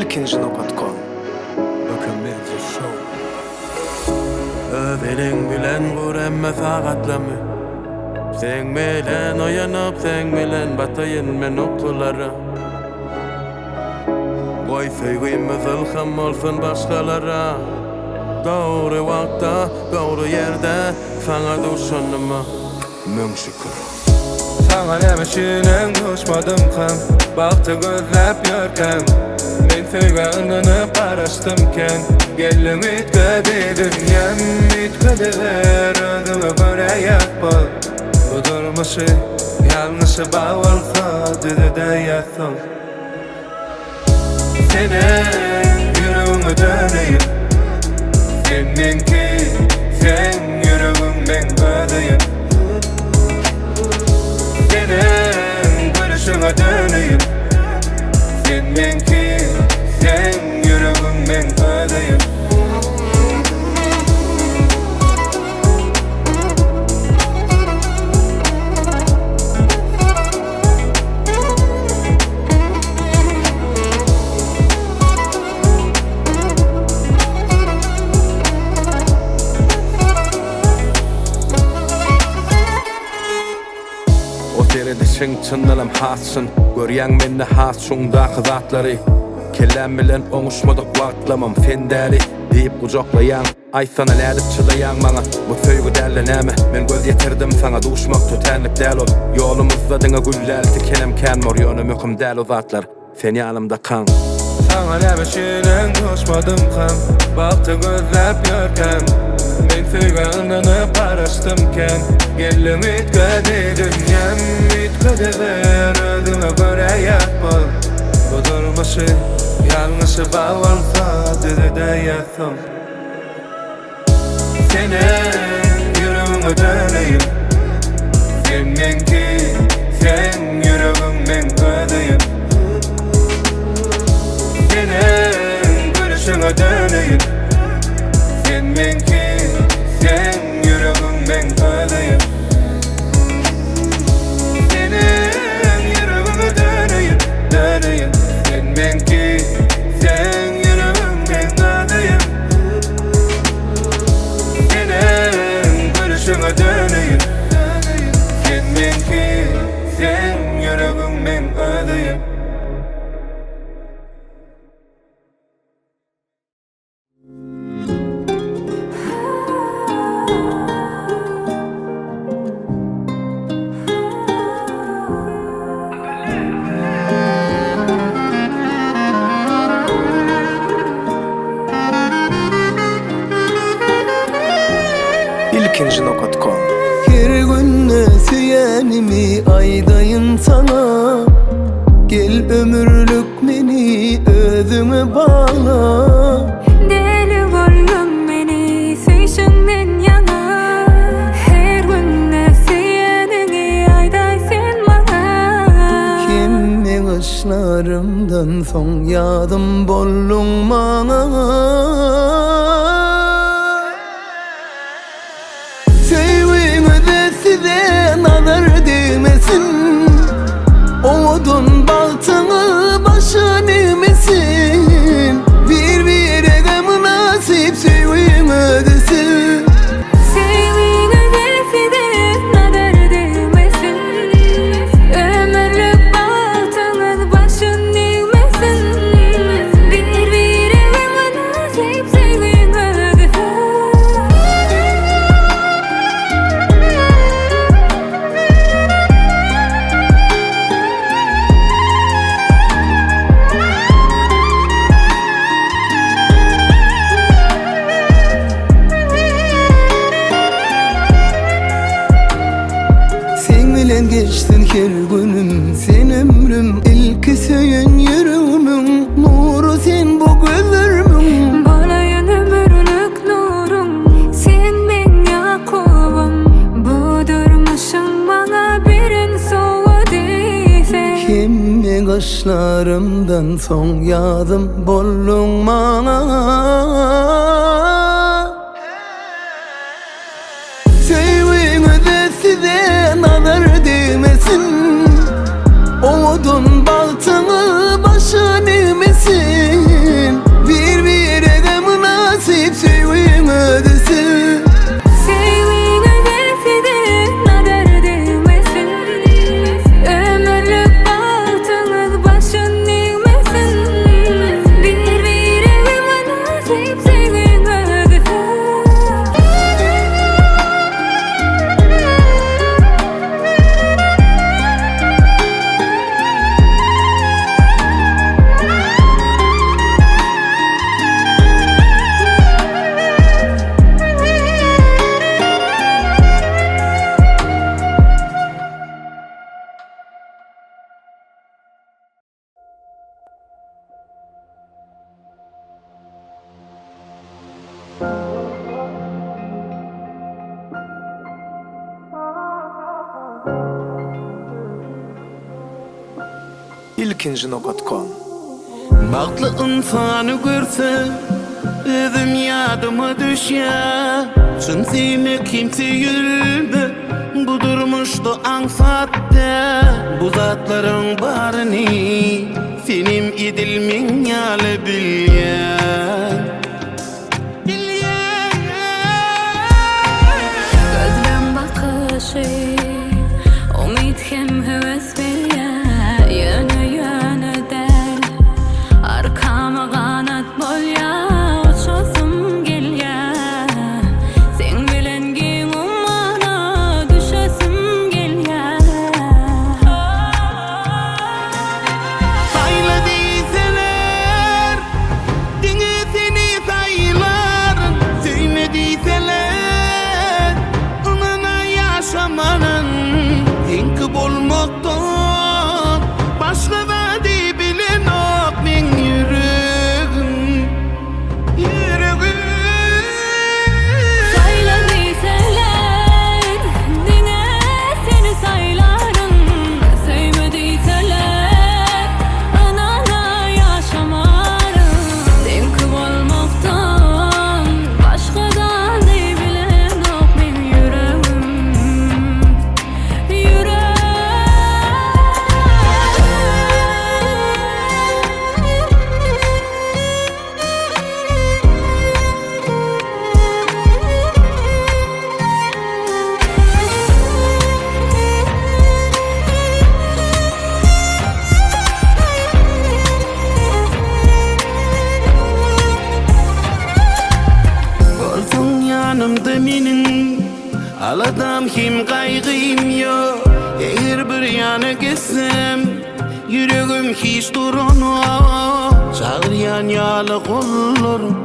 Ilkinji nokat kom. Böken Show. Öz eliň bilen gur hemme sagatlamy Seň bilen oýanyp seň bilen bataýyn men ukulara Goý söýgimiz ylham bolsun başgalara Dogry wagtda dogry ýerde saňa duşanyma Müň şükür. Saňa näme üçinem duşmadymkam Bagty gözläp ýörkäm Men söýgä ynanyp garaşdym kän Geldiň üýtgedi dünýäm Üýtgediber özüňe görä ýapba Bu durmuşy ýalňyşy bar bolsa düzedäýersiň Seniň ýüregiňe döneýin Sen meňki, seň ýüregiň meň özüýim Seniň gülüşiňe döneýin Sen meňki, seň ýüregiň meň özüýim O seredişiň çyndanam has çyn Görýäň mende has çuňdaky zatlary Kelläm bilen oňuşmadyk wagtlamam sen däli diýip gujaklaýaň Aýtsana nädip çydaýaň maňa Bu söýgi dälde näme Men göz ýetirdim saňa duşmak tötänlik däl ol Ýolumyzda diňe gül däl tikenem kän bor Ýöne möhüm däl o zatlar Sen ýanymdakaň. Saňa näme üçinem duşmadymkam Bagty gözläp ýörkäm Men söýgä ynanyp garaşdym kän Geldiň üýtgedi dünýäm Üýtgediber özüňe görä ýapba Bu durmuşy ýalňyşy bar bolsa düzedäýersiň. Seniň ýüregiňe döneýin Sen meňki, seň ýüregiň meň özüýim Seniň gülüşiňe döneýin Sen meňki, seň ýüregiň meň özüýim Seniň ýüregiňe döneýin, döneýin Sen meňki, seň ýüregiň meň özüýim Seniň gülüşiňe döneýin Sen meňki, seň ýüregiň meň özüýim. Ilkinji nokat kom. Her günde söýenimi aýdaýyn saňa Gel ömürlik meni özüňe bagla Deli boldum meni söýşüňden ýaňa Her günde söýeniňi aýdaý sen maňa Hemme gyşlarymdan soň ýazym bolduň maňa Söýgüňize size nazar degmesin Owadan bagtyňyz başa degmesin Bir-birege mynasyp söýgüň ödesin Söýgüňize size nazar degmesin Ömürlik bagtyňyz başyn degmesin Bir-birege mynasyp söýgüň ödesin. Seň bilen geçsin her günüm Sen ömrüm ilki söýen ýüregimiň Nury sen bu gözlerimiň Bolaýyn ömürlik nurum Sen meň Ýakubym Bu durmuşyň maňa beren sowgady sen. Hemme gaşlarymdan soň ýazym bolduň maňa. Söýgüňize size nazar degmesin Owadan bagtyňyz başa degmesin. Ilkinji nokat kom. Bagtly ynsany görsem özüm ýadyma düşýär Çyn söýmek hem söýülmek bu durmuşda aňsat däl Bu zatlaryň baryny senem edil meň ýaly bilýäň Bilýäň. Gözleň bakyşy Umyt hem höwes berýär Ýöne ýöne däl Arkama ganat bolýar Uçasym gelýär Seň bilen giň ummana Düşesim gelýär. Saýla diýseler, diňe seni saýlaryn Söýme diýseler, ynana ýaşamaryn Seňki bolmakdan başga zady bilenok meň ýüregim, ýüregim. Saýla diýseler, diňe seni saýlaryn Söýme diýseler, ynana ýaşamaryn Seňki bolmakdan başga zady bilenok meň ýüregim, ýürek. Bolsaň ýanymda meniň Aladam hem gaýgym ýok Eger bir ýana gitsem Ýüregim hiç duranok Çagyrýan ýaly gollarym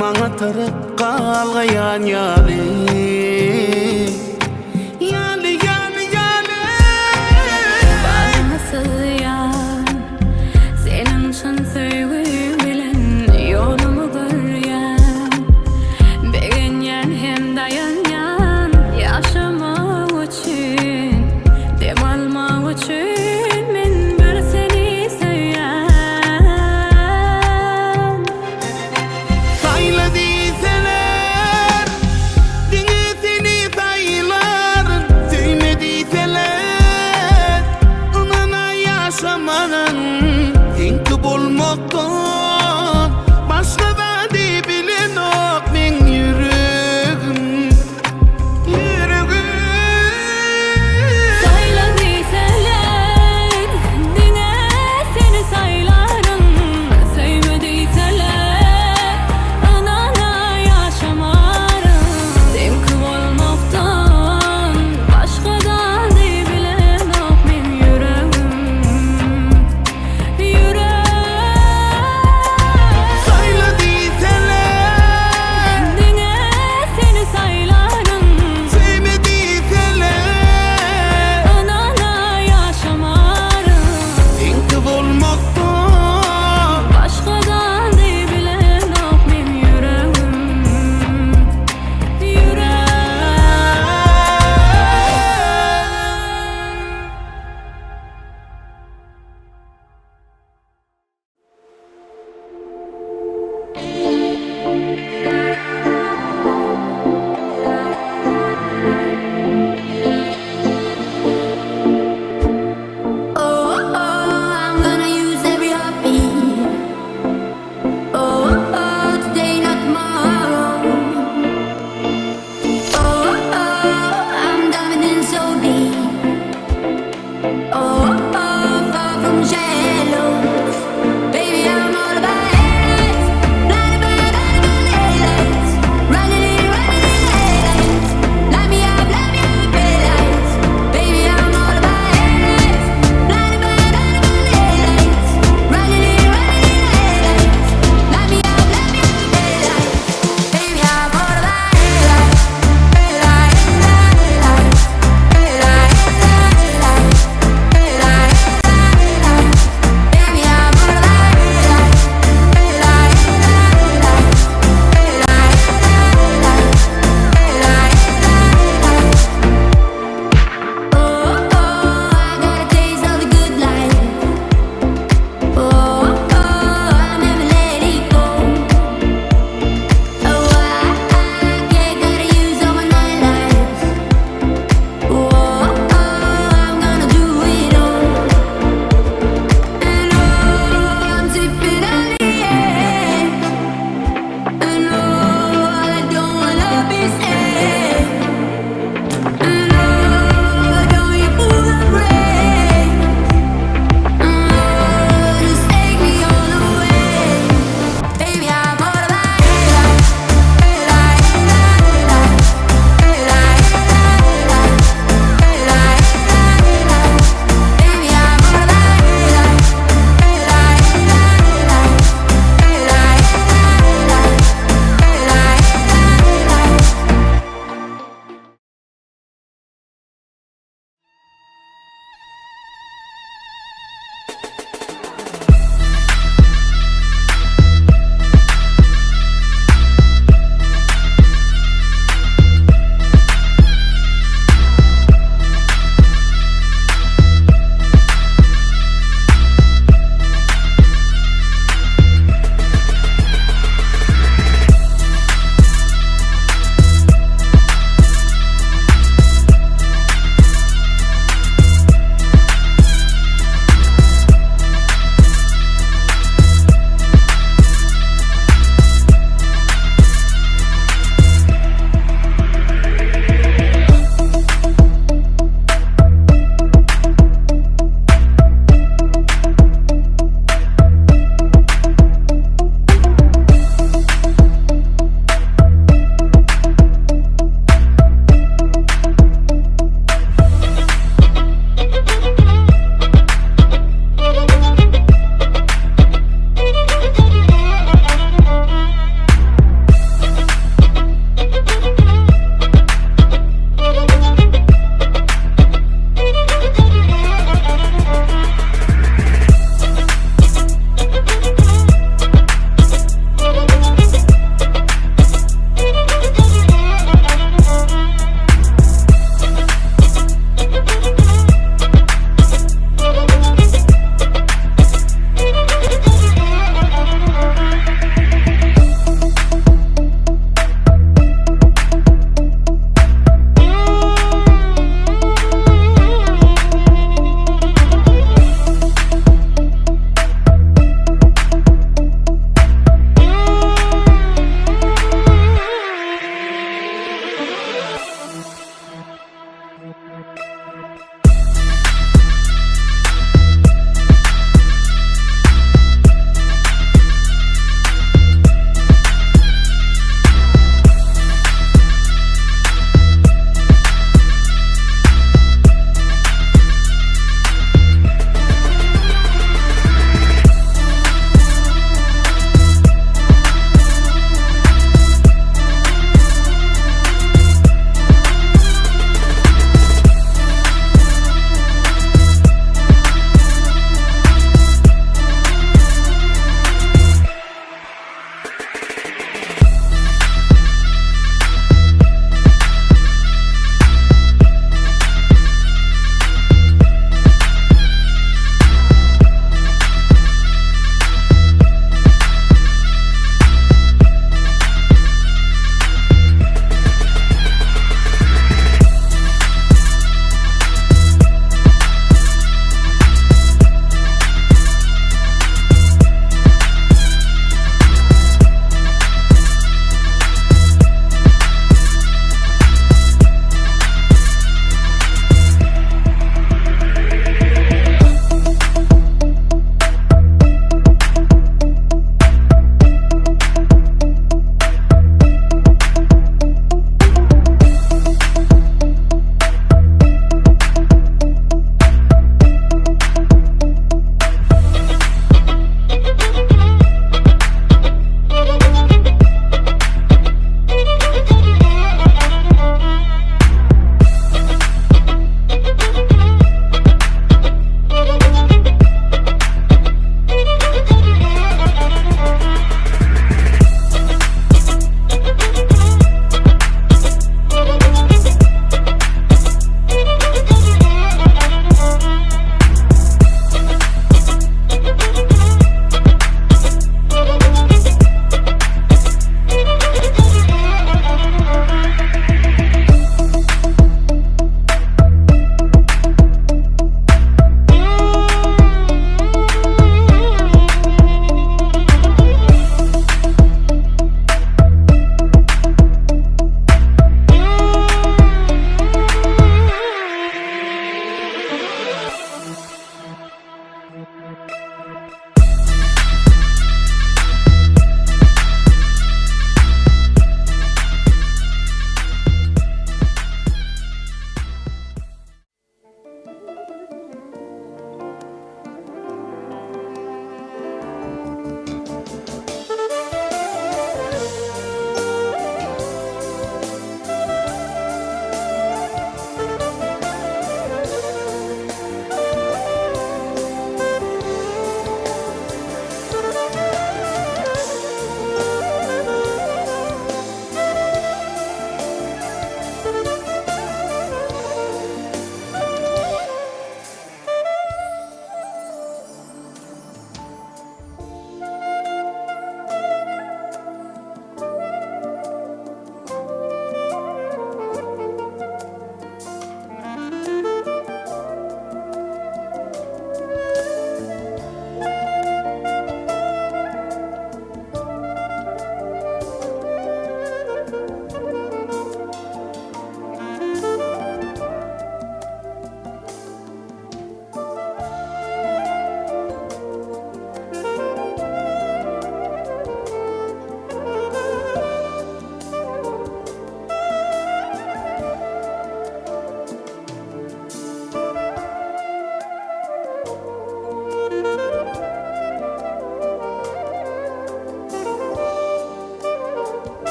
Maňa tarap galgaýan ýaly Ýaly ýaly ýaly. Baryňy syzýan Seniň çyn söýgüň bilen ýolumy görýän Begenýän hem daýanýan ýaşamak üçin Dem almak üçin men bir seni söýýän. Saýla diýseler, diňe.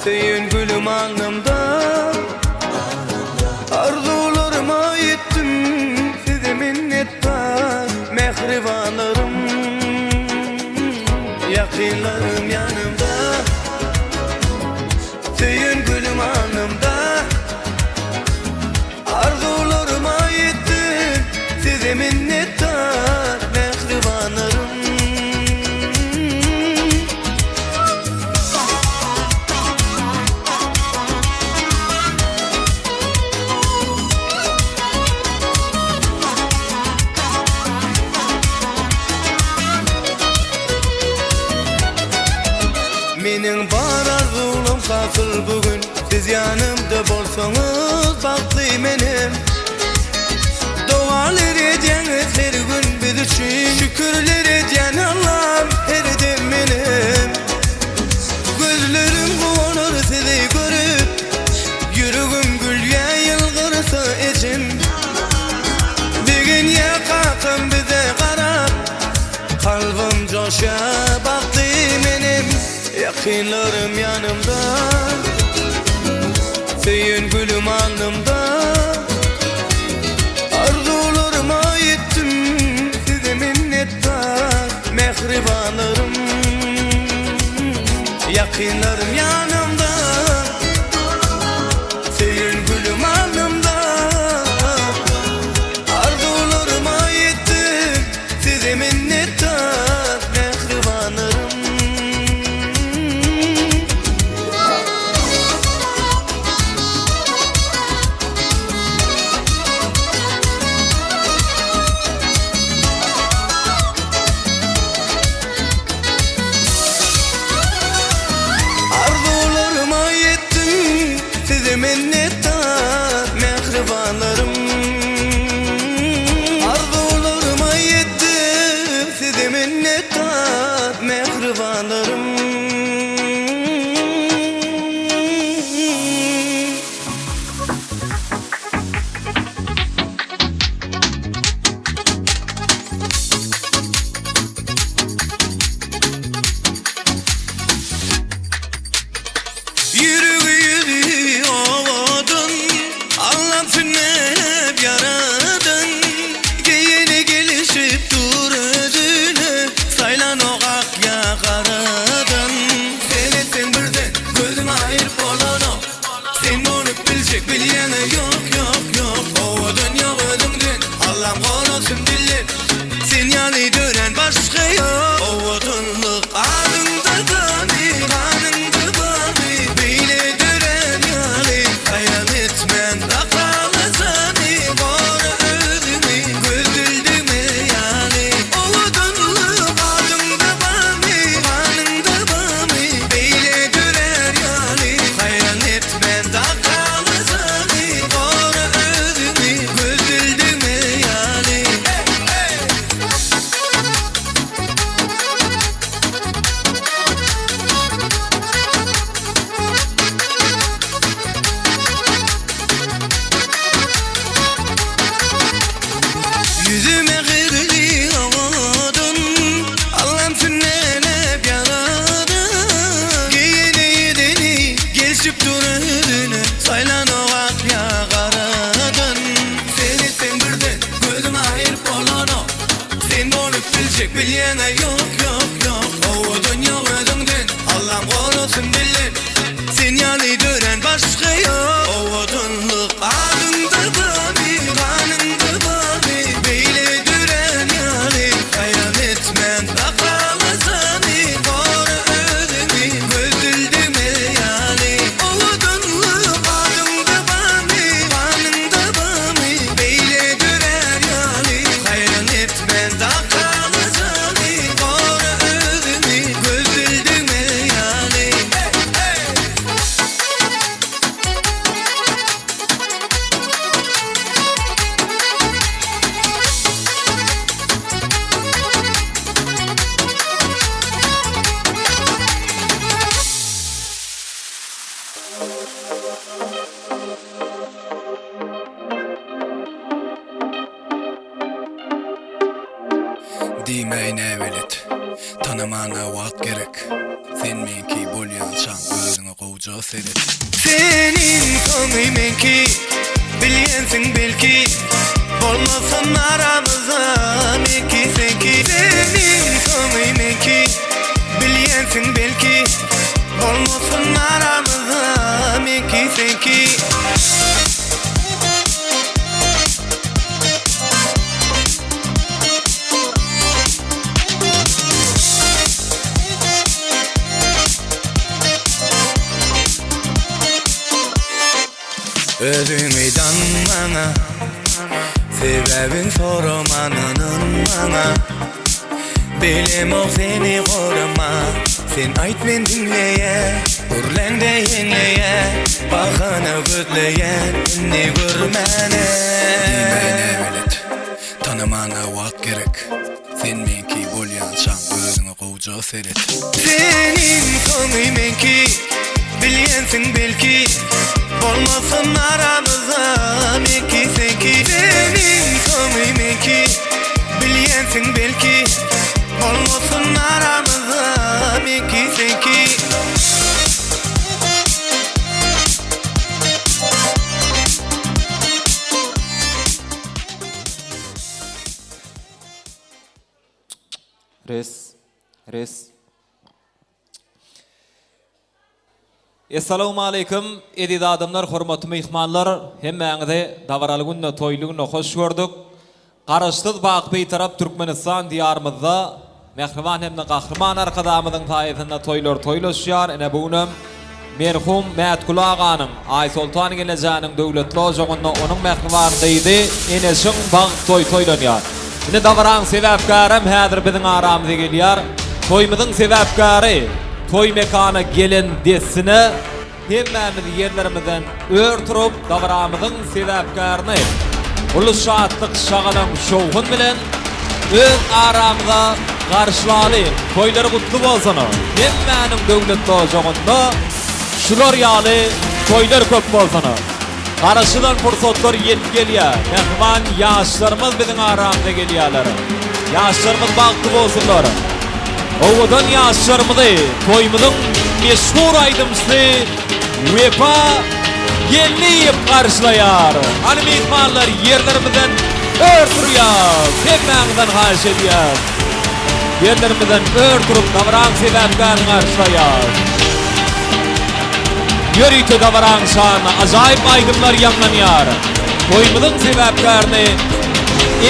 Söýen gülüm alnymda Arzuwlaryma ýetdim Size minnetdar Mähribanlarym Ýakynlarym ýanymda Söýen gülüm alnymda Arzuwlaryma ýetdim Size minnetdar Mähribanlarym. Meniň bar arzuwlam hasyl bu gün Siz ýanymda bolsaňyz bagtly menem Dogalar edýäňiz her gün biz üçin Şükürler edýän Allam her dem menem Gözlerim guwanar sizi görüp Ýüregim gülýä ýylgyrsa ejem Begenýä kakam bize garap Kalbym joşýa bagtly menem Ýakynlarym ýanymda Söýen gülüm alnymda Arzuwlaryma ýetdim Size minnetdar Mähribanlarym Ýakynlarym ýanymda Söýen gülüm alnymda Arzuwlaryma ýetdim Size minnetdar Mähribanlarym. Arzuwlaryma ýetdim Size minnetdar mähribanlarym Arzuwlaryma ýetdim Size minnetdar mähribanlarym. Ýüregi ýüzi owadan, Allam sünnäläp ýaradan. Geýeni gelişip dur özüne, Saýlanok ak ýa garadan. Seretseň birden gözüňi aýyryp bolanok, Sen bolup biljek bilýäňe ýok, ýok, ýok. Owadan ýok özüňden, Allam gorasyn dilden. Sen ýaly dörän başga ýok. Owadanlyk adyňda barmy, ganyňda barmy? Beýle dörän ýaly haýal etmän bakaly jany. Gora özüňi gözel degme ýaly. Owadanlyk adyňda barmy, ganyňda barmy? Beýle dörän ýaly haýal etmän bakaly jany. Gora özüňi gözel degme ýaly. Ýüzi mähirli owadan, Allam sünnäläp ýaradan. Geýeni edeni gelşip dur özüne, Saýlanok ak ýa garadan. Seretseň birden gözüňi aýyryp bolanok, Sen bolup biljek bilýäňä ýok, ýok, ýok. Owadan ýok özüňden, Allam gorasyn dilden. Sen ýaly dörän başga ýok. Owadanlyk adyňda barmy, ganyňda barmy? Beýle dörän ýaly haýal etmän bakaly jany. Gora özüňi gözel degme ýaly. Owadanlyk adyňda barmy, ganyňda barmy? Beýle dörän ýaly haýal etmän bakaly jany. Gora özüňi gözel degme ýaly. Diýmäý näbelet, tanamana wagt gerek, Sen meňki bolýançaň özüňe. gowja seret. Seniň soňy meňki Bilýänsiň belki Bolmasyn aramyzda Meňki seňki Seniň soňy meňki Bilýänsiň belki Bolmasyn aramyzda Meňki seňki. Özüňi daň maňa Sebäbin soraman ynan maňa Bilemok seni gorama Sen aýt men diňleýän Gürläňde ýeňleýän Bahana gözleýän Indi görmäne Diýmäý näbelet Tanamana wagt gerek Sen meňki bolýançaň özüňe gowja seret. Seniň soňy meňki Bilýänsiň belki Bolmasyn aramyzda Meňki seňki Seniň soňy meňki Bilýänsiň belki Bolmasyn aramyzda Meňki seňki. Res. Res. Essalawmaleýkim, eziz adamlar, hormatly myhmanlar! Hemmäňizi dabaraly günde, toýly günde hoş gördük. Garaşsyz, baky Bitarap Türkmenistan Diýarymyzda mähriban hem-de Gahryman Arkadagymyzyň saýasynda toýlar toýlaşýar. Ine, bu günem merhum Mätguly aganyň, Aýsoltan gelnejäniň döwletli ojagynda onuň mähriban gyzy Eneşiň bagt toýy toýlanýar. Ine, dabaraň sebäpkärem häzir biziň aramyza gelýär. Toýumyzyň sebäpkäri toý mekana gelen dessine Hemmämiz ýerlerimizden ör turup, dabaramyzyň sebäpkärini uly şatlyk, şagalaň, şowhun bilen öz aramyza garşylalyň! Toýlary gutly bolsun! Hemmäniň döwletli ojagynda şular ýaly toýlar köp bolsun! Garaşylan pursatlar ýetip gelýär. Mähriban ýaşlarymyz biziň aramyza gelýärler. Ýaşlarymyz bagtly bolsunlar. Owadan ýaşlarymyzy toýumyzyň meşhur aýdymçysy Wepa Geldiýew garşylaýar. Hany myhmanlar ýerlerimizden ör turýas. Hemmäňizden haýyş edýäs. Ýerlerimizden ör turup dabaraň sebäpkärini garşylaýas. Ýörite dabaraň şanyna ajaýyp aýdymlar ýaňlanýar. Toýumyzyň sebäpkärini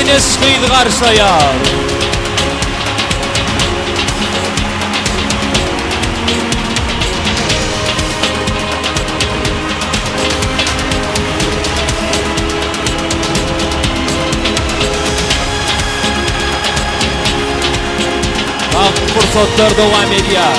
Eneş gyzy garşylaýar. Bagtly pursatlar dowam edýär.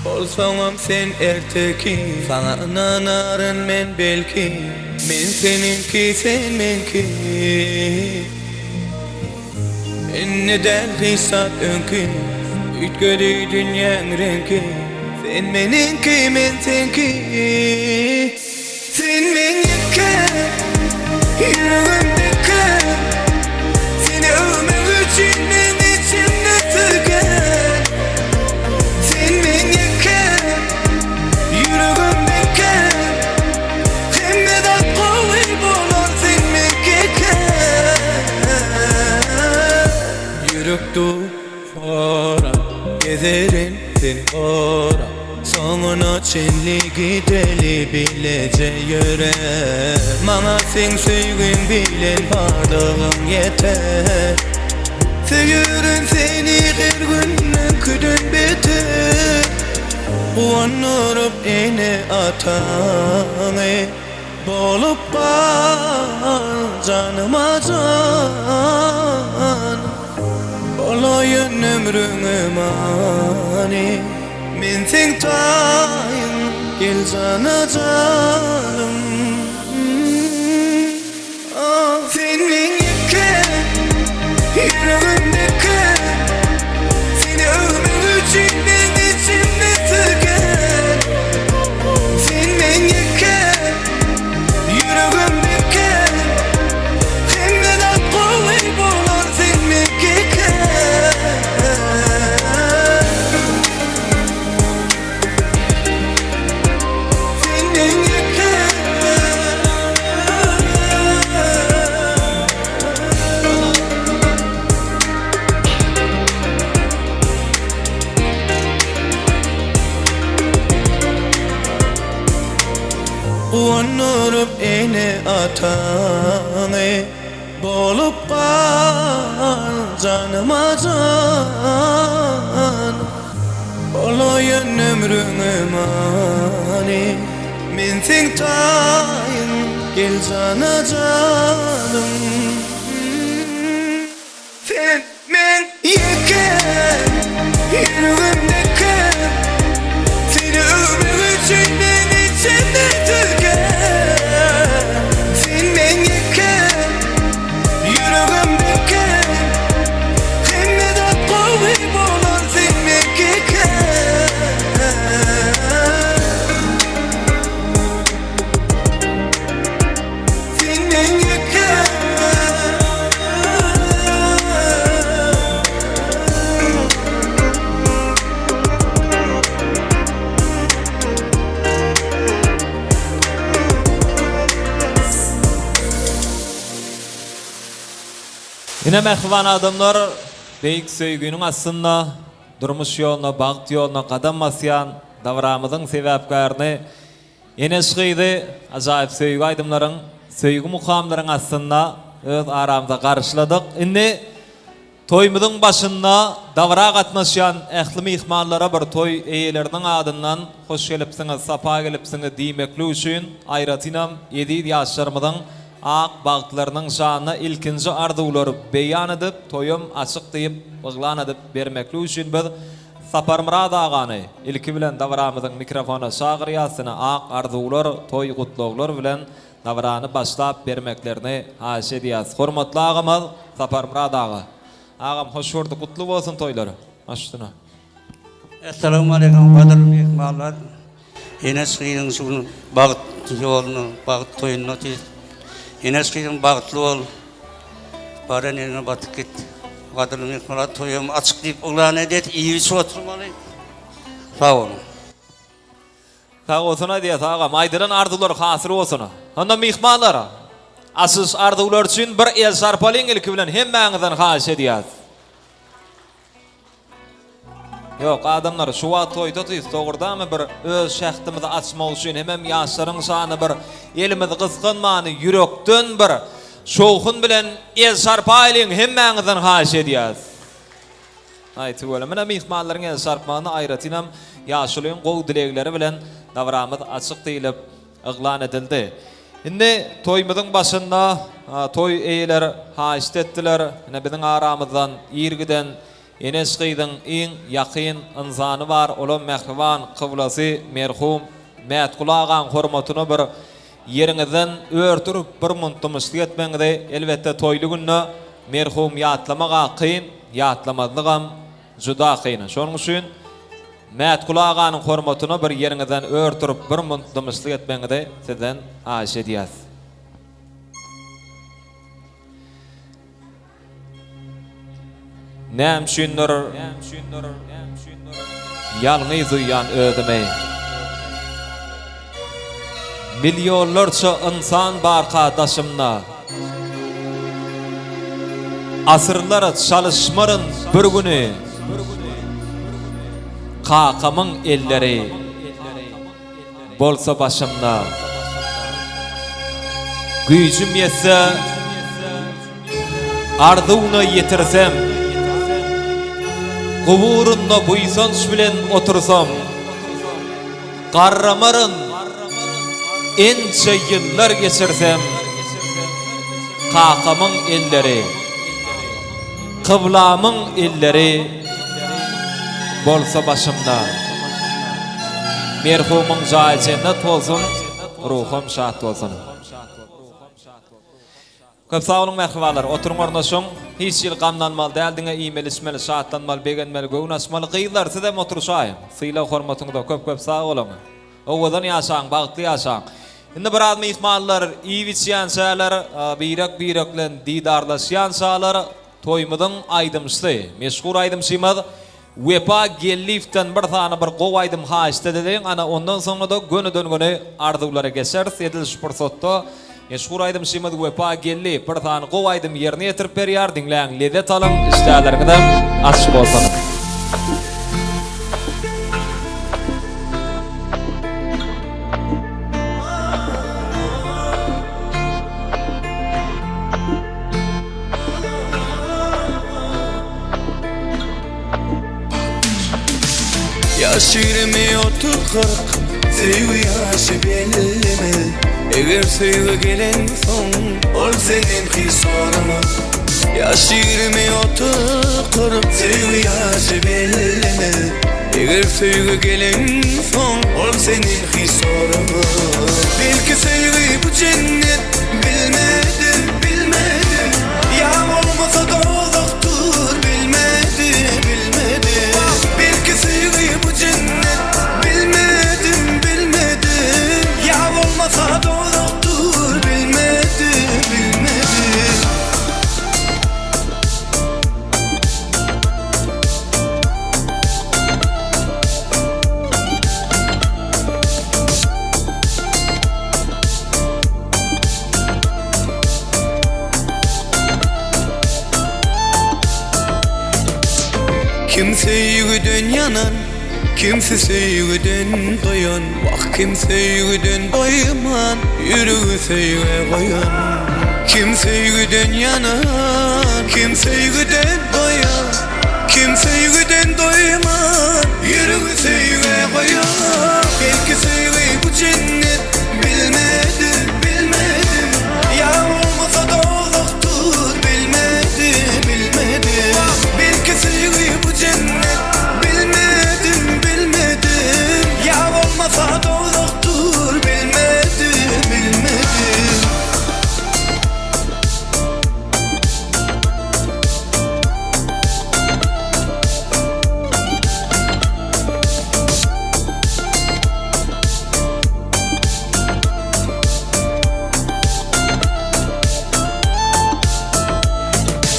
Bolsaňam sen erteki Saňa ynanaryn men belki Men seniňki sen meňki Indi däl hiç zat öňki Üýtgedi dünýäň reňki Sen meniňki men seňki Sen meň ýeke Ýüregimdeki Seni öwmek üçin men içimde tüken Sen meň ýeke Ýüregimdeki Hemme zat gowy bolar sen meňkeken Ýürek duvara Gezerin seni gorap Soňuna çenli gideli bileje ýöre Maňa seň söýgüň bilen barlygyň ýeter Söýerin seni her gün öňküden beter Guwandyryp ene-ataňy Bolup gal janyma jan Bolaýyn ömrüňe many Men seň taýyň gel jana janym Sen meň ýeke. Guwandyryp ene-ataňy Bolup gal janyma jan Bolaýyn ömrüňe many Men seň taýyň gel jana janym. Sen meň ýekäm, ýüregimdekäm Seni öwmek üçin men içimde tükäm Sen meň ýekäm, ýüregimdekäm Hemme zat gowy bolar sen meňkikäm Sen meň ýekäm. Ine mähriban adamlar, beýik söýginiň astynda durmuş ýoluna, bagt ýoluna gadam basýan dabramyzyň sebäpkärini Eneş gyzy ajaýyp söýgi aýdymlaryň, söýgi mukamlaryň astynda öz aramyza garşyladyk. Indi toýumyzyň başynda dabara gatnaşýan ähli myhmanlara bir toý eýeleriniň adyndan hoş gelipsiňiz, sapa gelipsiňiz diýmeklik üçin, aýratynam eziz ýaşlarymyzyň ak bagtlarynyň şanyna ilkinji arzuwlary beýan edip, toýum açyk diýip yglan edip bermeklik üçin biz Saparmyrat agany ilki bilen dabaramyzyň mikrofona çagyrýas sine ak arzuwlar toý gutlaglar bilen dabarany başlap bermeklerini haýyş edýäs hormatly agamyz Saparmyrat aga agam hoş gördük gutly bolsun toýlar baş üstüne. Essalamualeýkum gadyrly myhmanlar. Eneş gyzyň şu gün bagt ýoluna, bagt toýunda otyr. Eneş gyzym bagtly bol. Baran ýeriňe batyp git. Gadyrly myhmanlar toýum açyk diýip yglan edýär. Iýip-içip oturmaly. Sag boluň. Sag bolsun aýdýas agam. Aýdylan arzuwlar hasyl bolsun. Onda myhmanlar, açylyş arzuwlary üçin bir el çarpalyň ilki bilen hemmäňizden haýyş edýäs. Ýok, adamlar, şu wagt toýda tüýs, dogurdamy bir öz şähdimizi açmak üçin hemem ýaşlaryň şanyna bir elimizi gysganmany ýürekden bir şowhun bilen el çarpaýlyň hemmäňizden haýyş edýäs. Aý tüweleme mine myhmanlaryň el çarpmagyny aýratynam ýaşulyň gowy dilegleri bilen dabramyz açyk diýlip yglan edildi. Indi toýumyzyň başynda toý eýeler haýyşt etdiler, ine biziň aramyzdan ir giden Eneş gyzyň iň ýakyn ynsany bar olam mähriban kyblasy merhum Mätguly agaň hormatyna bir ýeriňizden ör turup bir munt dymyşlyk etmegiňizi elbetde toýly günde merhum ýatlamak-a kyn ýatlamazlygam juda kyn şonuň üçin Mätguly aganyň hormatyna bir ýeriňizden ör turup bir munt dymyşlyk etmegiňizi sizden haýyş edýäs. Näme üçindir ýalňyz duýýan özümi. Millionlarça ynsan barka daşymda. Asyrlar çalyşmaryn bir güni. Kakamyň elleri. Bolsa başymda. Güýjüm ýetse, arzuwna ýetirsem, Guburynda buýsanç bilen otursam, Garramaryn, ençe ýyllar geçirsem, Kakamyň elleri. Kyblamyň elleri bolsa başymda. Merhumyň jaýy jennet bolsun, ruham şat bolsun. Köp sag boluň mähribanlar, oturyň ornaşyň. Hiç hili gamlanmaly däl, diňe iýmeli içmeli, şatlanmaly, begenmeli, göwün açmaly. Gyzlar sizem oturyşaýyň. Sylag hormatyňyza köp köp sag boluň. Owadan ýaşaň, bagtly ýaşaň. Indi biraz myhmanlar iýip-içýänçäler, birek-birek bilen didarlaşýançalar toýumyzyň aýdymçysy, meşhur aýdymçymyz Wepa Geldiýewden bir sany bir gowy aýdym haýyşt edeliň, ana ondan soňra-da gönüden-göni arzuwlara geçeris. Edil şu pursatda meşhur aýdymçymyz Wepa Geldiýew bir sany gowy aýdym ýerine ýetirip berýär, diňläň, lezzet alyň, işdäleriňizem açyk bolsun. Ýaş 20, 30, 40 Söýgi ýaşy bellemez Eger söýgi gelensoň Ol senden hiç soramaz Ýaş 20, 30, 40 Söýgi ýaşy bellemez Eger söýgi gelensoň Ol senden hiç soramaz Belki söýgi bu jennet Bilmedim, bilmedim Ýa bolmasa dowzahdyr Bilmedim, bilmedim Belki söýgi bu jennet Bilmedim, bilmedim Ýa bolmasa dowzahdyr Bilmedim, bilmedim. Kim söýgüden ýanan, kimsi söýgüden doýan Wah kim söýgüden doýman, ýüregi söýgä goýan Kim söýgüden ýanan, kim söýgüden doýan Kim söýgüden doýman, ýüregi söýgä goýan Belki söýgi bu jennet, bilmedim, bilmedim Ýa bolmasa dowzahdyr, bilmedim, bilmedim Belki söýgi bu jennet, bilmedim, bilmedim Ýa bolmasa dowzahdyr, bilmedim, bilmedim.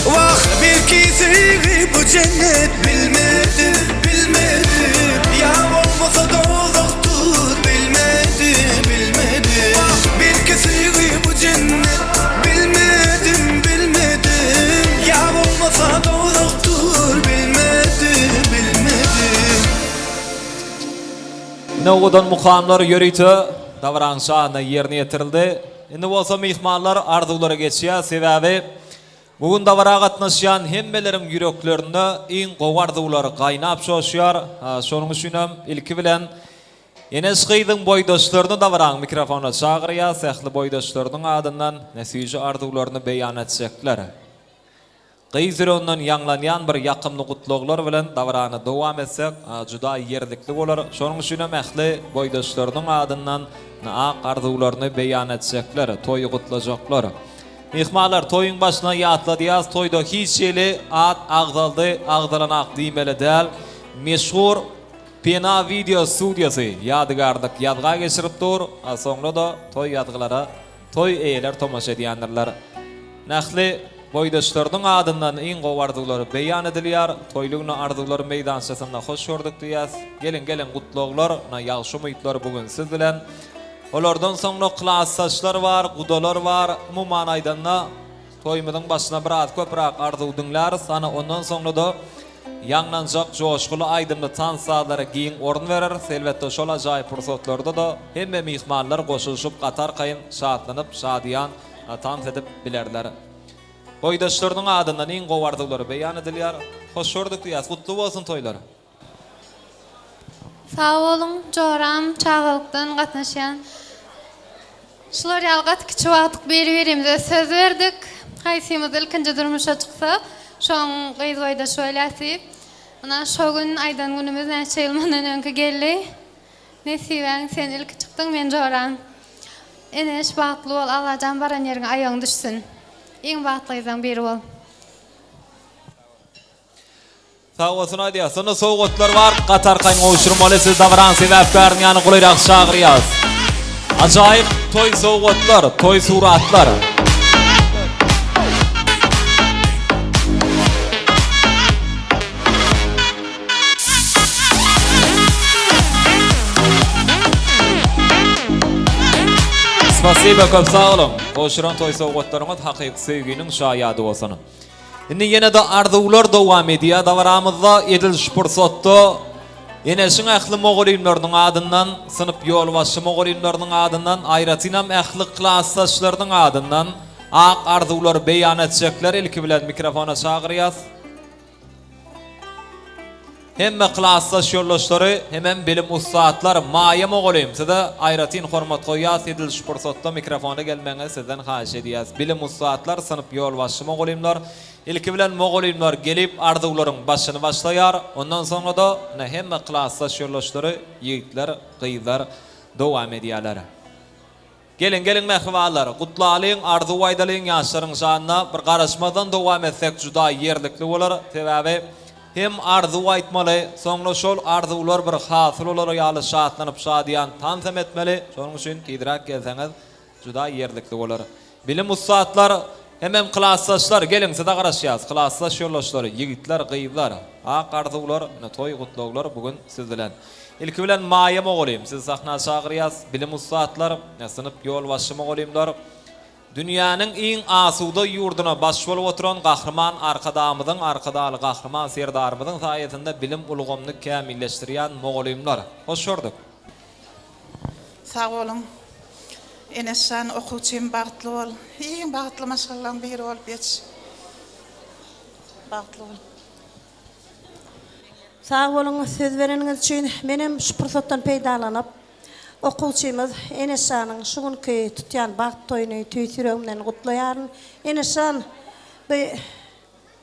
Wah belki söýgi bu jennet Bilmedim, bilmedim Ýa bolmasa dowzahdyr Bilmedim, bilmedim Wah belki söýgi bu jennet Bilmedim, bilmedim Ýa bolmasa dowzahdyr Bilmedim, bilmedim. Ine owadan mukamlar ýörite dabaraň şanyna ýerine ýetirildi. Indi bolsa myhmanlar arzuwlara geçýär, sebäbi bu gün dabara gatnaşýan hemmeleriň ýüreklerinde iň gowy arzuwlar gaýnap joşýar. Şonuň üçinem ilki bilen Eneş gyzyň boýdaşlaryny dabaraň mikrofonyna çagyrýas, ähli boýdaşlarynyň adyndan süýji arzuwlaryny beýan etjekler. Gyz ýüreginden ýaňlanýan bir ýakymly gutlaglar bilen dabarany dowam etsek, juda ýerlikli bolar. Şonuň üçinem ähli boýdaşlarynyň adyndan ak arzuwlaryny beýan etjekler, toýy gutlajaklar. Myhmanlar, toýuň başyna ýatladýas, toýda hiç hili at agzaldy, agzalanak diýmeli däl. Meşhur Pena wideo studiýasy ýadygärlik ýazga geçirip dur, a soňra-da toý ýazgylara toý eýeler tomaşa edýändirler. Ähli boýdaşlarynyň adyndan iň gowy arzuwlar beýan edilýär. Toýly güni arzuwlar meýdançasynda hoş gördük diýýäs. Geliň geliň gutlaglar, na ýagşy umytlar bu gün siz bilen. Olardan soňra klasdaşlar bar, gudalar bar. Umuman aýdanda toýumyzyň başyna biraz köpräk arzuw diňläris. Ana ondan soňra-da Ýaňlanjak joşguly aýdymly tans sazlara giň orun bereris. Elbetde, şol ajaýyp pursatlarda-da hemme myhmanlar goşulyşyp gaty arkaýyn şatlanyp, şadyýan tans edip bilerler. Boýdaşlarynyň adyndan iň gowy arzuwlary beýan edilýär. Hoş gördük diýýäs. Gutly bolsun toýlar! Sag boluň joram çagalykdan gatnaşýan. Şular ýaly gaty kiçi wagtyk biri-birimize söz berdik. Haýsymyz ilkinji durmuşa çyksa, şoň gyz boýdaşy bolýas diýip. Ynha şo gün aýdan günümiz näçe ýyl mundan öňki geldi. Nesibäň sen ilki çykdyň men joraň. Eneş bagtly bol Allajan baran ýeriňe aýagyň düşsün. Iň bagtly gyzlaň biri bol. Sag bolsun aýdýas. Sonda sowgatlar bar. Gaty arkaýyn gowşurmaly. Siz dabaranyň sebäpkärini ýany golaýrak çagyrýas. Ajaýyp toý sowgatlar, toý suratlar. Spasiba köp sag boluň. Gowşuran toý sowgatlaryňyz hakyky söýginiň şaýady bolsun. Indi ýene-de arzuwlar dowam edýär dabaramyzda. Edil şu pursatda Eneşiň ähli mugallymlarynyň adyndan, synp ýolbaşçy mugallymlarynyň adyndan, aýratynam ähli klasdaşlarynyň adyndan ak arzuwlary beýan etjekler ilki bilen mikrofona çagyrýas. Hemme klasdaş ýoldaşlary hemem bilim ussatlar Maýa mugallym size aýratyn hormat goýýas edil şu pursatda mikrofona gelmegiňizi sizden haýyş edýäs. Bilim ussatlar synp ýolbaşçy mugallymlar ilki bilen mugallymlar gelip arzuwlaryň başyny başlaýar ondan soňrada ine hemme klasdaş ýoldaşlary ýigitler gyzlar dowam edýärler. Geliň geliň mähribanlar, gutlalyň, arzuw aýdalyň ýaşlaryň şanyna, bir garaşmazdan dowam etsek juda ýerlikli bolar, sebäbi hem arzuw aýtmaly, soňra şol arzuwlar bir hasyl bolar ýaly şatlanyp şadyýan tans hem etmeli, şonuň üçin tizräk gelseňiz juda ýerlikli bolar. Bilim ussatlar hemem klasdaşlar geliň size garaşýas, klasdaş ýoldaşlar, ýigitler, gyzlar, ak arzuwlar, ine toý gutlaglar bu gün siz bilen. Ilki bilen Maýa mugallym, sizi sahna çagyrýas. Bilim ussatlar, synp ýolbaşçy mugallymlar, dünýäniň iň asuda ýurduna baş bolup oturan Gahryman Arkadagymyzyň, Arkadagly Gahryman Serdarymyzyň saýasynda bilim ulgamyny kämilleşdirýän mugallymlar. Hoş gördük. Sag boluň. Enes jan okuwçym bagtly bol. Iň bagtly maşgalalaň biri bolup ýetiş. Bagtly bol. Sag boluň söz bereniňiz üçin. Menem şu pursatdan peýdalanyp, okuwçymyz Eneşjanyň şu günki tutýan bagt toýuny tüýs ýüregimden gutlaýaryn. Eneşjan, bu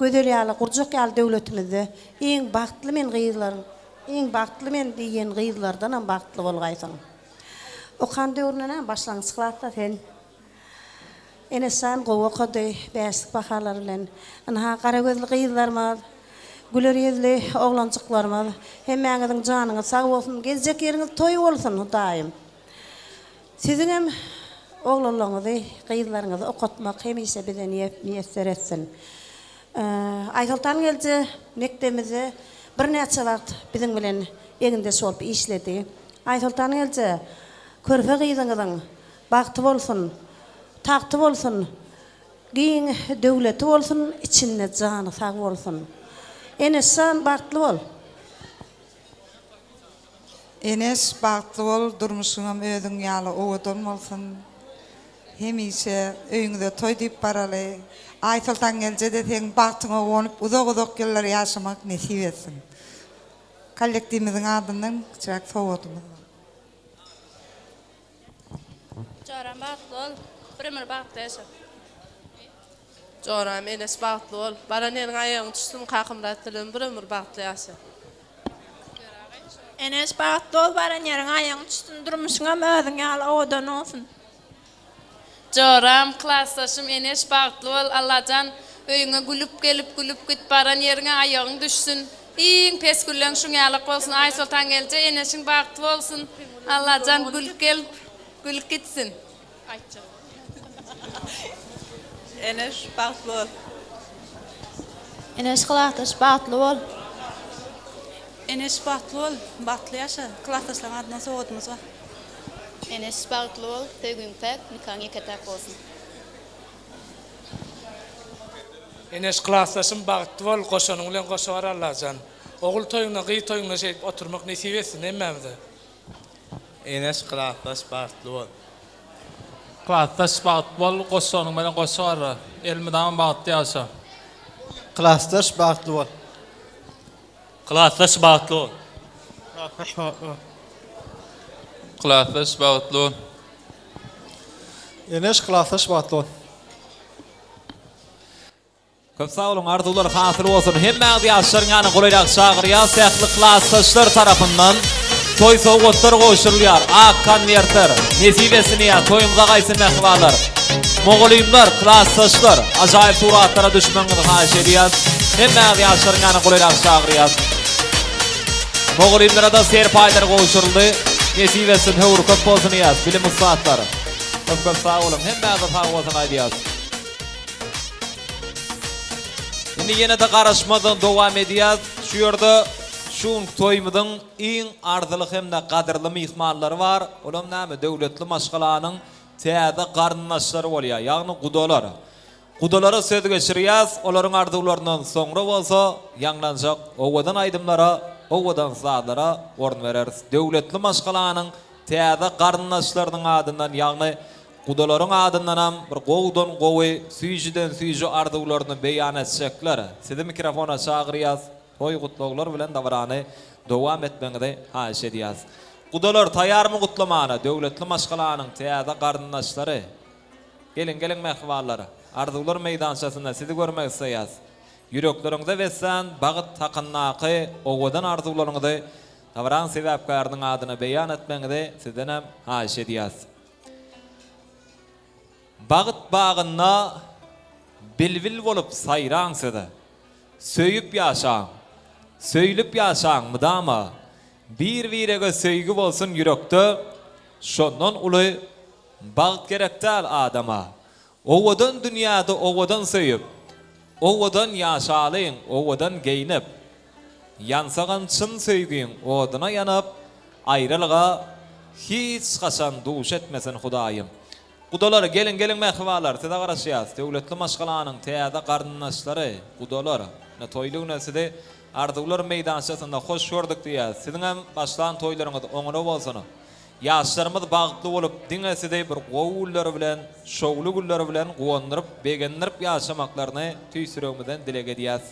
gözel ýaly, gurjak ýaly döwletimizde iň bagtly men gyzlaryň, iň bagtly men diýen gyzlardanam bagtly bolgaýsyň. Okan döwründen-ä başlangyç klasda sen. Enesan gowy okady, bäşlik bahalar bilen. Ynha, gara gözli gyzlarymyz, güler ýüzli oglanjyklarymyz, hemmäňiziň janyňyz sag bolsun, gezjek ýeriňiz toý bolsun, Hudaýym. Siziňem oglanlaryňyzy, gyzlaryňyzy okatmak hemişe bize miýesser etsin. Aýsoltan gelje mekdebimizde birnäçe wagt biziň bilen egindeş bolup işledi. Aýsoltan gelje, körpe gyzyňyzyň Bagty bolsun, tagty bolsun, giň döwleti bolsun, içinde jany sag bolsun. Eneşjan bagtly bol. Eneş bagtly bol durmuşyňam özüň ýaly owadan bolsun hemişe öýüňize toý diýip baraly Aýsoltan gelje-de seň bagtyňa guwanyp uzak uzak ýyllar ýaşamak nesip etsin kollektiwimiziň adyndan kiçiräk sowgadymyz bar. Joram bagtly bol. Bir ömür bagtly ýaşa. Joram Eneş bagtly bol. Baran ýeriňe aýagyň düşsün Kakamyrat bilen bir ömür bagtly ýaşa. Eneş bagtly bol baran ýeriňe aýagyň düşsün durmuşyňam özüň ýaly owadan bolsun. Joram, klasdaşym Eneş bagtly bol Allajan öýüňe gülüp gelip gülüp git baran ýeriňe aýagyň düşsün iň pes gülleň şuň ýalak bolsun Aýsoltan gelje Eneşiň bagty bolsun Allajan gülüp gelip gülüp gitsin. Eneş bagtly bol. Eneş klasdaş bagtly bol. Eneş bagtly bol bagtly ýaşa klasdaşlaryň adyndan sowgadymyz bar. Eneş bagtly bol, söýgüň päk, nikaň ýeke-täk bolsun. Eneş klasdaşym bagtly bol goşanyň bilen goşa bar Allajan. Ogul toýuňda gyz toýuňda şeýdip oturmak nesip etsin hemmämize. Eneş klasdaş bagtly bol. Klasdaş bagtly bol goşanyň bilen goşa bar elmydama bagtly ýaşa. Klasdaş bagtly bol. Klasdaş bagtly bol. Klasdaş bagtly bol. Klasdaş bagtly bol. Eneş klasdaş bagtly bol. Köp sag boluň arzuwlar hasyl bolsun hemmäňizi ýaşlaryň ýanyna golaýrak çagyrýas ähli klasdaşlar tarapyndan toý sowgatlar gowşurylýar ak konwertler nesip etsin ýa toýuňyza gaýtsyn mähribanlar mugallymlar klasdaşlar ajaýyp suratlara düşmegiňizi haýyş edýäs hemmäňizi ýaşlaryň ýanyna golaýrak çagyrýas mugallymlara-da serpaýlar gowşuryldy nesip etsin höwri köp bolsun ýas bilim ussatlar köp köp sag boluň hemmäňize sag bolsun aýdýas. Indi ýene-de garaşmazdan dowam edýäs. Şu ýerde şu günki toýumyzyň iň arzyly hem-de gadyrly myhmanlary bar. Olam näme, döwletli maşgalanyň täze garyndaşlary bolýar, ýagny gudalar. Gudalara söz geçirýäs, olaryň arzuwlaryndan soňra bolsa ýaňlanjak owadan aýdymlara, owadan sazlara orun bereris. Döwletli maşgalanyň täze garyndaşlarynyň adyndan, ýagny Gudalaryň adyndanam bir gowudan gowy, süýjüden süýji arzuwlaryny beýan etjekler. Sizi mikrofona çagyrýas. Toý gutlaglar bilen dabarany dowam etmegiňizi haýyş edýäs. Gudalar taýýarmy gutlamana döwletli maşgalanyň täze garyndaşlary. Geliň geliň mähribanlar. Arzuwlar meýdançasynda sizi görmek isleýäs. Ýürekleriňize beslän bagt hakyndaky owadan arzuwlaryňyzy dabaraň sebäpkäriniň adyna beýan etmegiňizi sizdenem haýyş edýäs. Bagt bagynda bilbil bolup saýraň siz. Söýüp ýaşaň. Söýlüp ýaşaň mydama. Bir-birege söýgi bolsun ýürekde, Şondan uly bagt gerek däl adama. Owadan dünýäde owadan söýüp, Owadan ýaşalyň, owadan geýnip. Ýansagam çyn söýgiň oduna ýanyp, Aýralyga hiç haçan duş etmesin Hudaýym. Gudalar, geliň, geliň mähribanlar, size garaşýas. Döwletli maşgalanyň täze garyndaşlary, gudalar, ine toýly güne sizi Arzuwlar meýdançasynda hoş gördük diýýäs. Siziňem başlan toýlaryňyz oňuna bolsun. Ýaşlarymyz bagtly bolup, diňe sizi bir gowy günler bilen, şowly günler bilen guwandyryp, begendirip ýaşamaklaryny tüýs ýüregimizden dileg edýäs.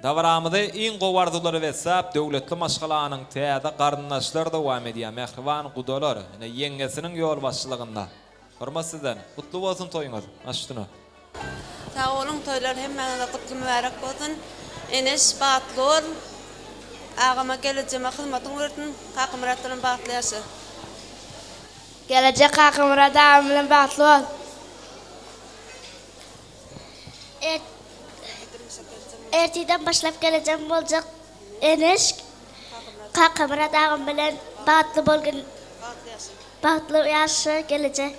Dabaramyzy iň gowy arzuwlara besläp, döwletli maşgalanyň täze garyndaşlary dowam edýär, mähriban gudalar, ine, ýeňňesiniň ýolbaşçylygynda. Hormat sizden. Gutly bolsun toýuňyz. Baş üstüne. Sag boluň toýlar hemmäňize gutly mübärek bolsun Eneş bagtly bol agama gelejeme hyzmatyň bersin Kakamyrat bilen bagtly ýaşa. Gelejek Kakamyrat agam bilen bagtly bol. Ertirden başlap gelejem boljak Eneş Kakamyrat agam bilen bagtly bolgyn bagtly ýaşa geleje.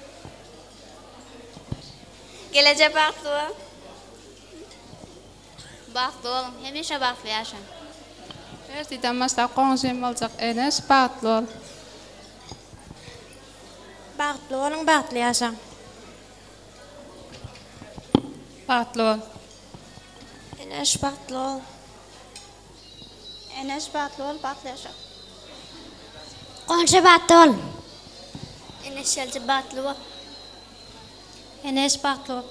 Geleje bagtly bol. Bagtly boluň hemişe bagtly ýaşaň. Ertirden başlap goňşym boljak Eneş bagtly bol. Bagtly boluň bagtly ýaşaň. Bagtly bol. Eneş bagtly bol. Eneş bagtly bol bagtly ýaşa. Goňşy bagtly bol. Eneş gelje bagtly bol. Eneş bagtly bol.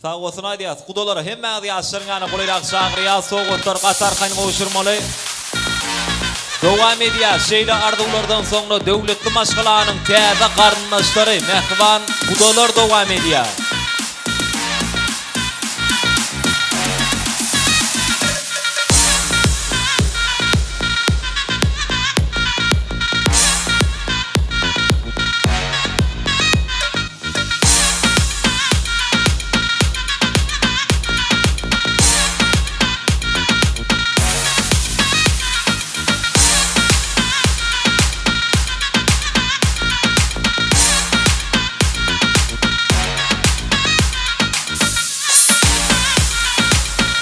Sag bolsun aýdýas gudalara hemmäňizi ýaşlaryň ýanyna golaýrak çagyrýas sowgatlar gaty arkaýyn gowşurmaly dowam edýäs şeýle arzuwlardan soňra döwletli maşgalanyň täze garyndaşlary mähriban gudalar dowam edýär.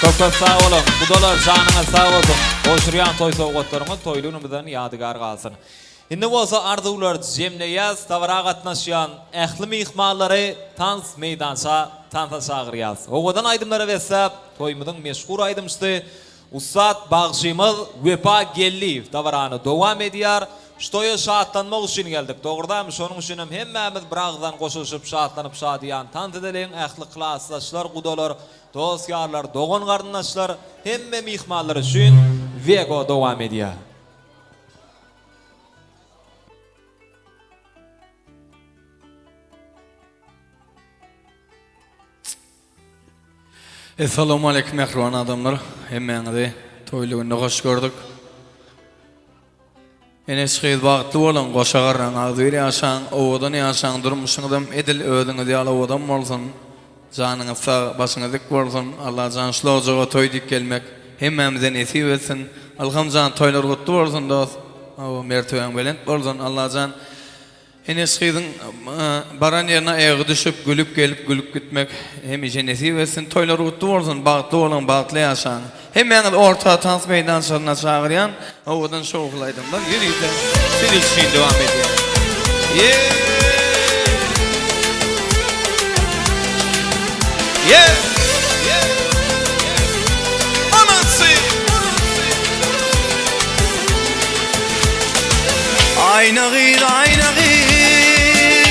Köp köp sag boluň. Gudalar janyňyz sag bolsun. Gowşurýan toý sowgatlaryňyz toýly günümizden ýadygär galsyn. Indi bolsa arzuwlary jemleýäs, dabara gatnaşýan ähli myhmanlary tans meýdança tansa çagyrýas. Owadan aýdymlara besläp, toýumyzyň meşhur aýdymçysy, ussat bagşymyz Wepa Geldiýew dabarany dowam edýär. Şu toýa şatlanmak üçin geldik. Dogrudanam şonuň üçinem hemmämiz bir agyzdan goşulyşyp şatlanyp şadyýan tans edeliň, ähli klasdaşlar, gudalar, dost-ýarlar, dogan-garyndaşlar, hemme myhmanlar üçin Wego dowam edýär. Essalawmaleýkum mähriban adamlar. Hemmäňizi toýly günde hoş gördük. Eneş gyz bagtly boluň, goşa garraň, agzybir ýaşaň, owadan ýaşaň, durmuşyňyzam edil özüňiz ýaly owadan bolsun. Janyňyz sag, başyňyz dik bolsun. Allajan şul ojaga toý diýip gelmek hemmämize nesip etsin. Ylhamjan toýlar gutly bolsun dost. Hawa mertebäň belent bolsun. Allajan Eneş gyzyň baran ýerine aýagy düşüp gülüp gelip gülüp gitmek hemişe nesip etsin. Toýlar gutly bolsun, bagtly boluň, bagtly ýaşaň. Hemmäňizi orta tans meýdançasyna çagyrýan owadan şowhunly aýdymlar ýörite siz üçin dowam edýär. Ýeee! Anasy! Aýna gyz, aýna gyz.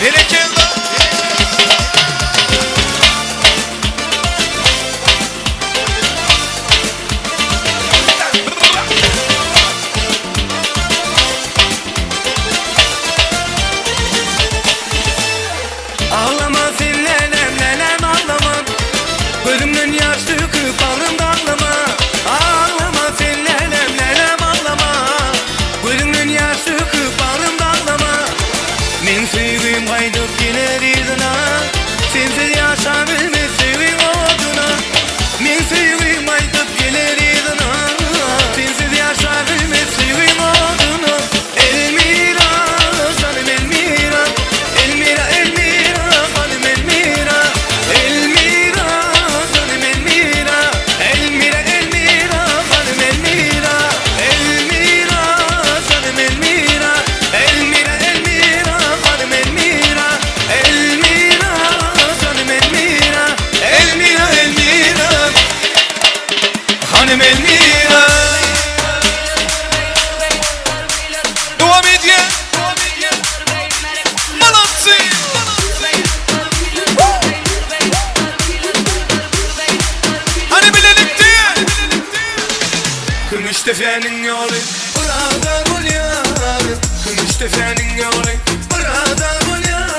Berekella! Aglama sen lälem lälem aglama Gözümden ýaş döküp bagrym daglama Aglama sen lälem lälem aglama Gözüňden ýaş döküp bagrym daglama Meň söýgim gaýdyp geler yzyna Sensiz ýaşabilmez söýgiň oduna Meň söýgim gaýdyp geler yzyna Sensiz ýaşabilmez söýgiň oduna Elmira janym Elmira Elmira Elmira hanym Elmira Elmira janym Elmira Elmira Elmira hanym Elmira Elmira janym Elmira Elmira Elmira hanym Elmira Elmira janym Elmira Elmira Elmira hanym Elmira Dowam edýär. Molodcy! Hany bilelikde! Kümüşdepäniň ýoly bir ada bolýar Kümüşdepäniň ýoly bir ada bolýar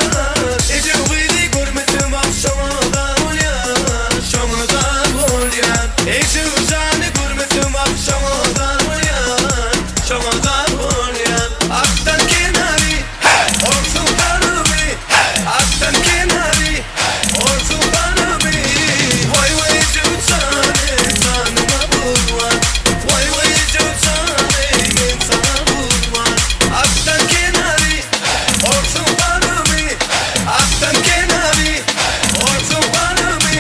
Ejeň gyzy görmesem agşama da bolýar Şoňa da bolýar Ejeň jany görmesem agşama da bolýar Şoňa da bolýar Atdan kenary Orsuň tanymy Atdan kenary Orsuň tanymy Waý waý ejeň jany janyma gurban Waý waý ejeň jany men saňa gurban Atdan kenary Orsuň tanymy Atdan kenary Orsuň tanymy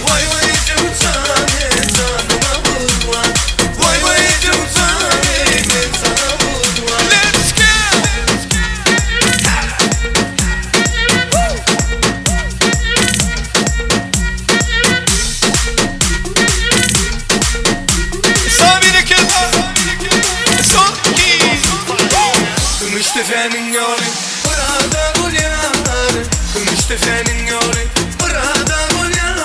Waý waý ejeň jany janyma gurban Waý waý ejeň jany men saňa gurban Let's go! Sag berekella! Son iki! Kümüşdepäniň ýoly bir ada bolýar Kümüşdepäniň ýoly bir ada bolýar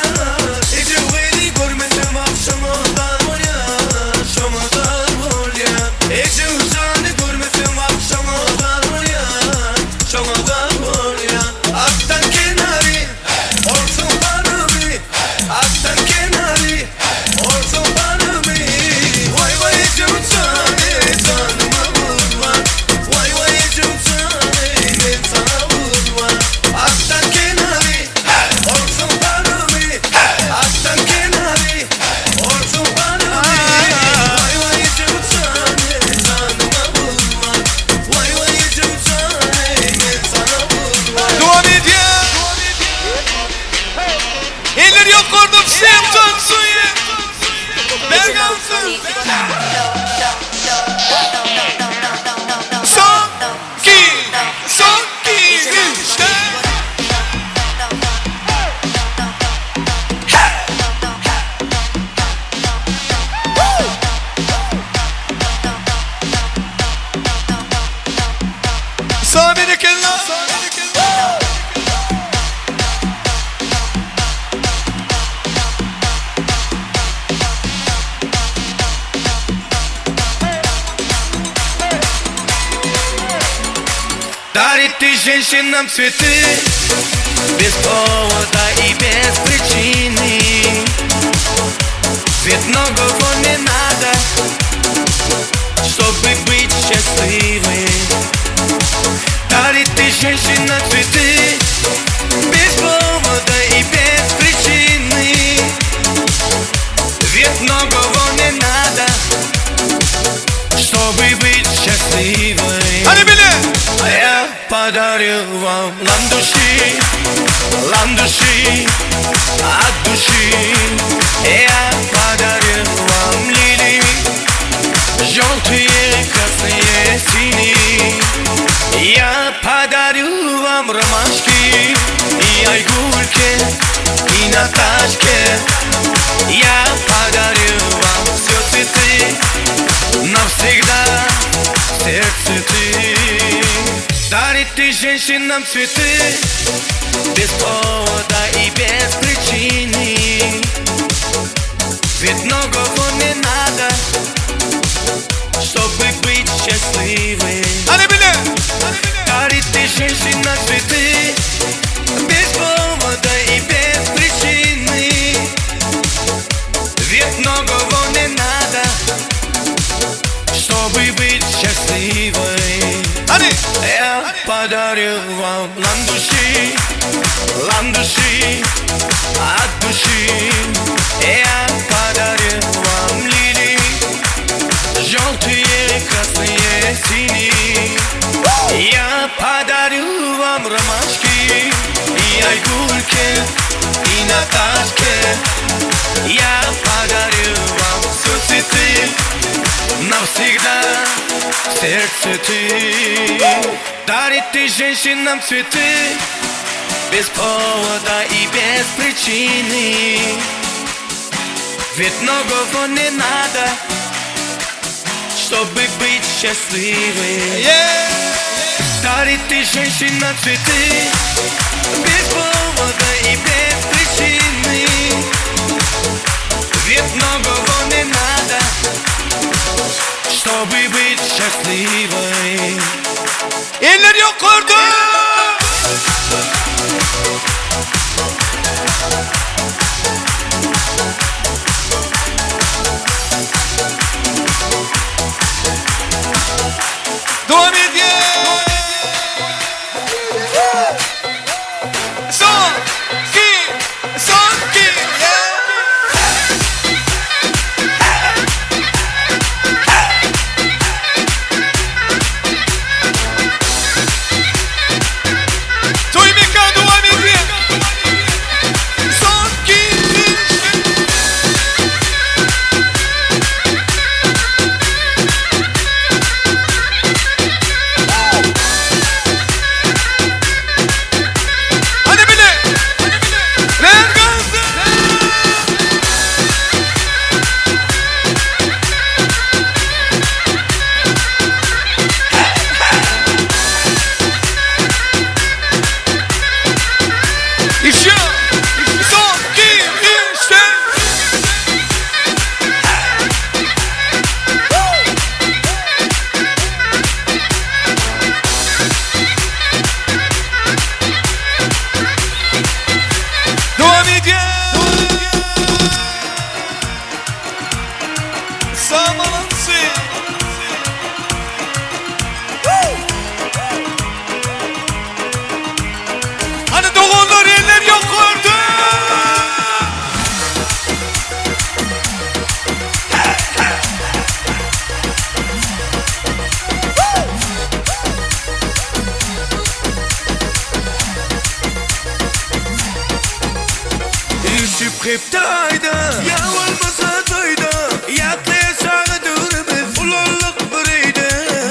Ejeň gyzy görmesem agşama da bolýar Şoňa da bolýar Ejeň jany görmesem agşama da bolýar Şoňa da bolýar Atdan kenary Orsuň tanymy Atdan kenary Orsuň tanymy Waý waý ejem jany janyma gurban Waý waý ejem jany men saňa gurban Atdan kenary Orsuň tanymy Atdan kenary Orsuň tanymy Waý waý ejem jany janyma gurban Waý waý ejem jany men saňa gurban Dowam edýär. Eller ýokarda всем tansuýe. Bergansın. Son iki, son iki, üç, dört. Sag berekella. Дарит ты женщинам цветы Без повода и без причины Ведь многого не надо Чтобы быть счастливой Дарит ты женщина цветы Без повода и без причины Ведь многого не надо Чтобы быть счастливой Hany bile. А я подарил вам ландыши, ландыши от души. Я подарил вам лилии, желтые, красные, синие. Я подарю вам ромашки и Айгульке, и Наташке. Я подарю вам все цветы, навсегда в сердце ты. Дарит ты женщинам цветы Без повода и без причины Ведь многого не надо Чтобы быть счастливым Дарит ты женщинам цветы Без повода и без причины Ведь многого не надо Чтобы быть счастливой Я подарю вам ландыши, ландыши от души Я подарю вам лилии Желтые, красные, синие Я подарю вам ромашки И Айгульке, и Наташке Я подарю вам все цветы Навсегда в сердце ты Дарит ты женщинам цветы Без повода и без причины Ведь многого не надо Чтобы быть счастливым Дарит ты женщина цветы Без повода и без причины Ведь многого не надо Чтобы быть счастливой Eller ýokarda! Dowam edýär! Son, iki, son, iki, yeah! Toý mekan dowam edýär! Son, iki, üç, Hany bile! Ver gazy! Işe! Son, iki, üç, dört! Dowam edýär! Sag Hany doganlar eller ýokarda! Üşüp gepdi aýda Ýa bolmasa toýda Ýatlaýaşagy döwrümiz Ulaldyk bir öýde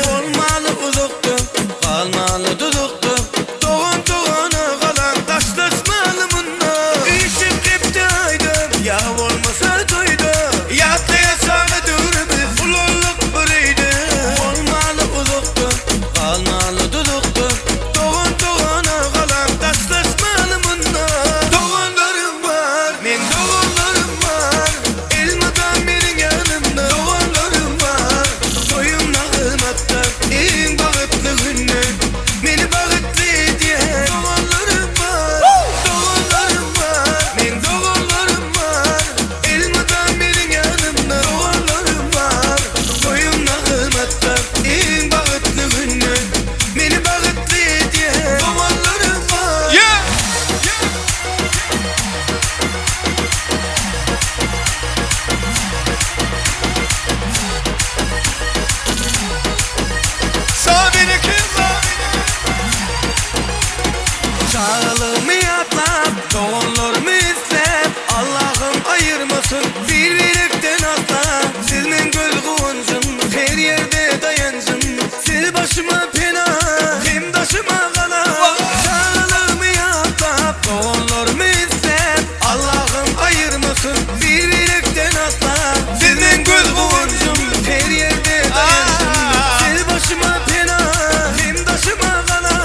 Bolmaly uzakda Galmaly duzakda Dogan dogana galan Daşlaşmaly mundan Üşüp gepdi aýda Ýa bolmasa toýda Ýatlaýaşagy döwrümiz Ulaldyk bir öýde Bolmaly uzakda Galmaly duzakda Dogan dogana galan Daşlaşmaly mundan Doganlarym bar Meň doganlarym bar Elmydam meniň ýanymda Doganlarym bar Toýumda hyzmatda Iň bagtly günde Meni bagtly edýän Doganlarym bar Doganlarym bar Meň doganlarym bar Elmydam meniň ýanymda Doganlarym bar Toýumda hyzmatda Iň bagtly günde Meni bagtly edýän Doganlarym bar Yeah! Sag bereket! Çagalygymy ýatlap, doganlarymy isläp, Allahym aýyrmasyn bir-birekden asla. Siz meň göz guwanjym, her ýerde daýanjym. Siz başyma pena, hem daşyma gala. Çagalygymy ýatlap, doganlarymy isläp, Allahym aýyrmasyn bir-birekden asla. Siz meň göz guwanjym, her ýerde daýanjym. Siz başyma pena, hem daşyma gala.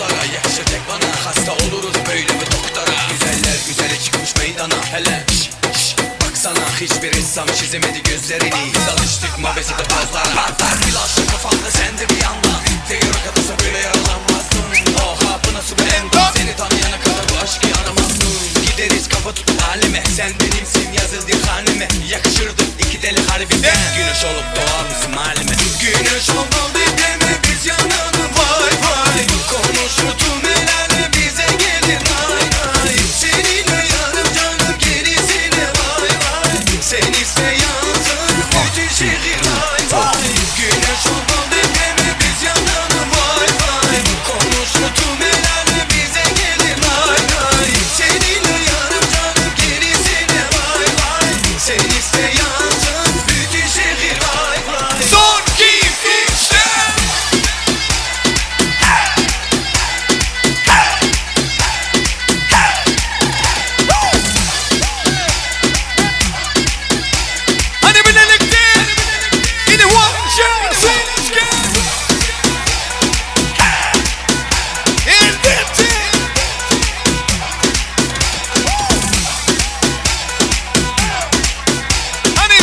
laflara Yakışacak bana hasta oluruz böyle bir doktora Güzeller güzeli çıkmış meydana Hele şş şş baksana Hiçbir ressam çizemedi gözlerini Biz alıştık mabeside pozlara Patlar flaşlı kafamda sen de bir yandan Teyir kadınsa böyle yaralanmazdın Oha bu nasıl bir endam Seni tanıyana kadar bu aşkı aramazdım Gideriz kafa tutup aleme Sen benimsin yazıldı haneme Yakışırdı iki deli harbiden Güneş olup doğar mısın halime Güneş oldu deme biz yanalım vay vay Konuşurtum el alem bize gelir nay nay Seninle yarım canım gerisine vay vay Sen iste yansın bütün şehir vay vay Güneş oldu deme biz yanalım vay vay Konuşurtum el alem bize gelir nay nay Seninle yarım canım gerisine vay vay Sen iste yansın bütün şehir vay vay Son 2 3 4 Hadi birlikte Yine one, two, three, let's go Elbette Hadi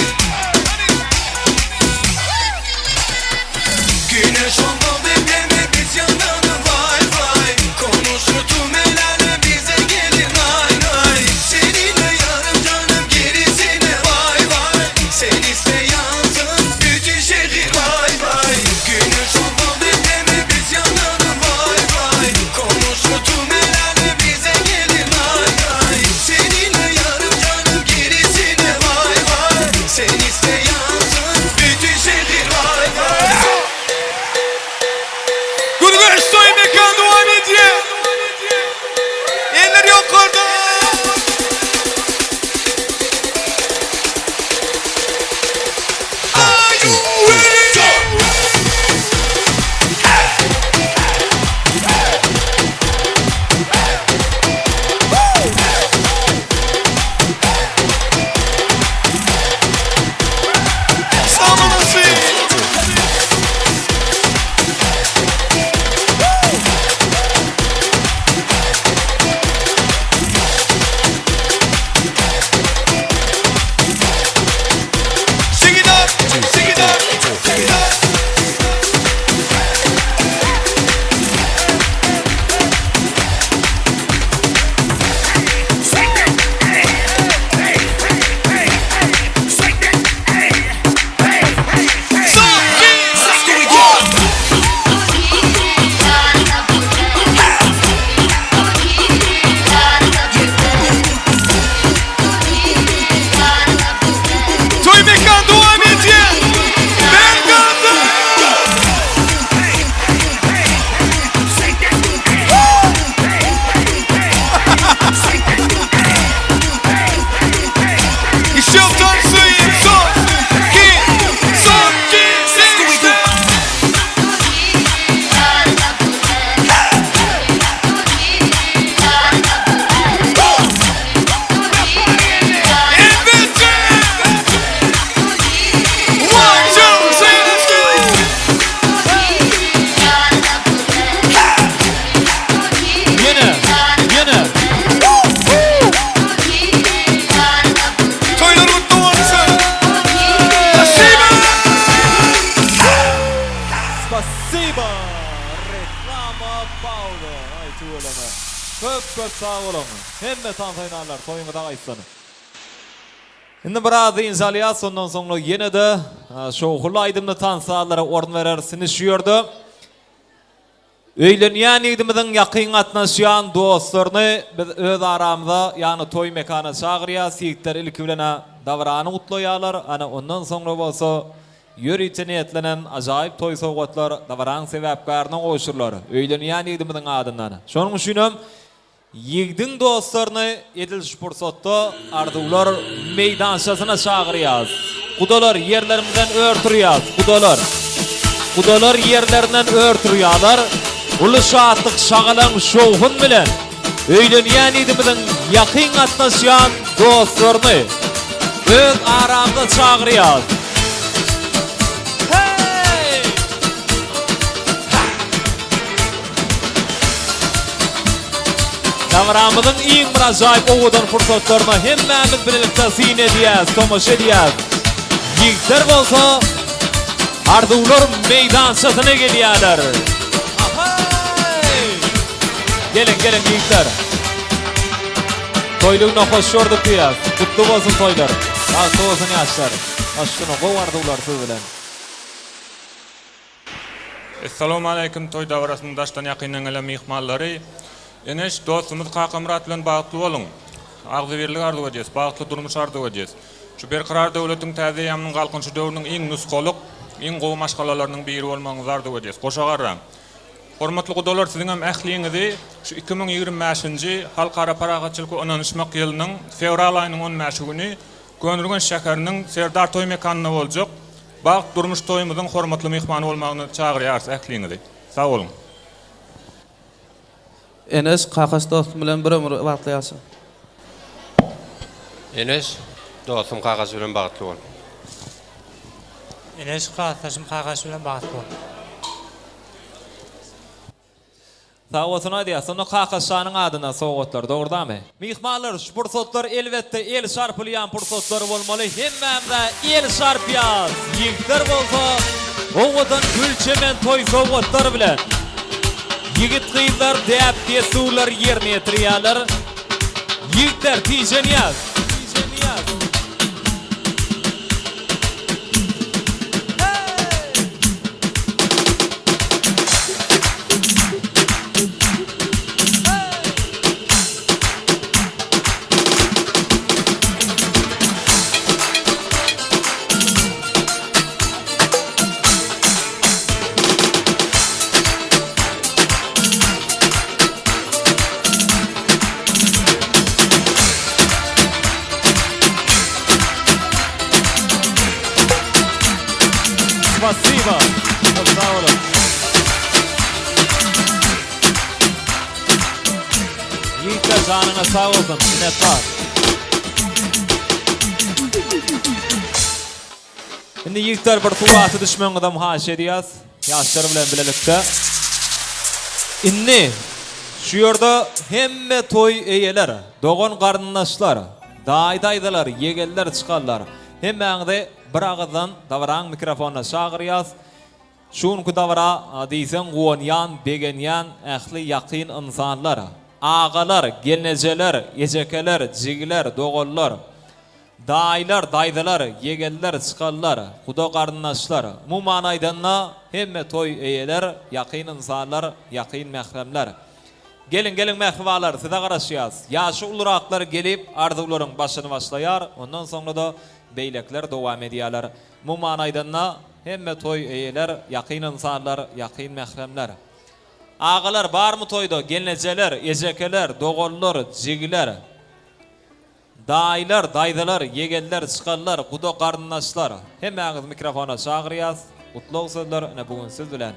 Güneş oldu deme biz yanalım vay vay Konuşurtum el alem bize gelir nay nay Seninle yarım canım gerisine vay vay Sen iste yansın bütün şehir vay vay Güneş oldu deme biz yanalım vay vay Konuşurtum el alem bize gelir nay nay Seninle yarım canım gerisine vay vay Sen iste yansın bütün şehir vay vay Gurguş toy mekan devam ediyor. Eller yukarıda. Are you ready? Sağ olasın. Sing it up, sing it up, sing it up. Toy mekan devam ediyor. Ben kaldım. İşte tansı son ki son ki üç Elbette. One, two, three, let's go. Ýene, ýene. Toýlar mutlu bolsun. Spasiba. Spasiba. Reklama Paulo. Aý tüweleme. Köp köp sag boluň. Hemme tans oýnarlar toýuňyza gaýtsyn. Indi biraz dynç alýas, ondan soňra ýene-de şowhunly aýdymly tans sazlara orun bereris. Indi şu ýerde Öýlenýän ýigdimiziň ýakyn gatnaşýan dostlaryny biz öz aramyza, ýagny toý mekana çagyrýas. Ýigitler ilki bilen-ä dabarany gutlaýarlar, ana ondan soňra bolsa ýörite niýetlenen ajaýyp toý sowgatlar dabaraň sebäpkärine gowşurylar, öýlenýän ýigdimiziň adyndan. Şonuň üçinem Ýigdiň dostlaryny edil şu pursatda Arzuwlar meýdançasyna çagyrýas. Gudalar ýerlerimizden ör turýas, gudalar. Gudalar ýerlerinden ör turýarlar. Uly şatlyk, şagalaň, şowhun bilen öýlenýän ýigdimiziň ýakyn gatnaşýan dostlaryny öz aramyza çagyrýas. Heý! Dabaramyzyň iň bir ajaýyp owadan pursatlaryna hemmämiz bilelikde syn edýäs, tomaşa edýäs. Ýigitler bolsa arzuwlar meýdançasyna gelýärler. Ahaý! Geliň, geliň ýigitler. Toýlugyna hoş gördük diýýäs. Gutly bolsun toýlar. Bagtly bolsun ýaşlar. Başgüne gowy arzuwlar siz bilen. Essalawmaleýkim toý dabarasynyň daşdan ýakyndan gelen myhmanlary. Eneş dostumyz Kakamyrat bilen bagtly boluň. Agzybirlik arzuw edýäs, bagtly durmuş arzuw edýäs. Şu Berkarar döwletiň täze eýýamynyň Galkynyşy döwrüniň iň nusgalyk, iň gowy maşgalalarynyň biri bolmagyňyzy arzuw edýäs. Goşa garraň. Hormatly gudalar siziňem ähliňizi şu 2025-nji Halkara parahatçylyk we ynanyşmak ýylynyň fewral aýynyň on bäşi güni Köneürgenç şäheriniň Serdar toý mekanynda boljak Bagt durmuş toýumyzyň hormatly myhmany bolmagyny çagyrýarys ähliňizi. Sag boluň. Eneş, kakaş dostum bilen bir ömür bagtly ýaşa. Eneş, dostum kakaş bilen bagtly bol. Eneş, klasdaşym kakaş bilen bagtly bol. Sag bolsun aýdýas. Onda Kakaşanyň adyna sowgatlar dogry damy? Myhmanlar şu pursatlar elbetde el çarpylýan pursatlar bolmaly hemmämiz-ä el çarpýas ýigitler bolsa owadan gül çemen toý sowgatlar bilen ýigit gyzlar däp dessurlary ýerine ýetirýärler ýigitler tijenýäs. Spasiba. Köp sag boluň. Ýigitler janyňyz sag bolsun. Minnetdar. Indi ýigitler bir surata düşmegiňizem haýyş edýäs. Ýaşlar bilen bilelikde. Indi şu ýerde hemme toý eýeler, dogan garyndaşlar, daýy daýzalar, ýegenler çykarlar. Hemmäňizi bir agyzdan dabaraň mikrofonyna çagyrýas. Şu günki dabara diýseň guwanýan, begenýän ähli ýakyn ynsanlar, agalar, gelnejeler, ejekeler, jigiler, doganlar, Daýylar, daýzalar, ýegenler, çykanlar, guda garyndaşlar, umuman aýdanda, hemme toý eýeler, ýakyn ynsanlar, ýakyn mähremler. Geliň, geliň mähribanlar, size garaşýas. Ýaşy uluraklar gelip, arzuwlaryň başyny başlaýar, ondan soňra-da beýlekiler dowam edýärler. Umuman aýdanda, hemme toý eýeler, ýakyn ynsanlar, ýakyn mähremler. Agalar barmy toýda, gelnejeler, ejekeler, doganlar, jigiler. Daýylar, daýzalar, ýegenler, çykanlar, guda garyndaşlar, hemmäňizi mikrofona çagyrýas. Gutlag sözler ine bu gün siz bilen.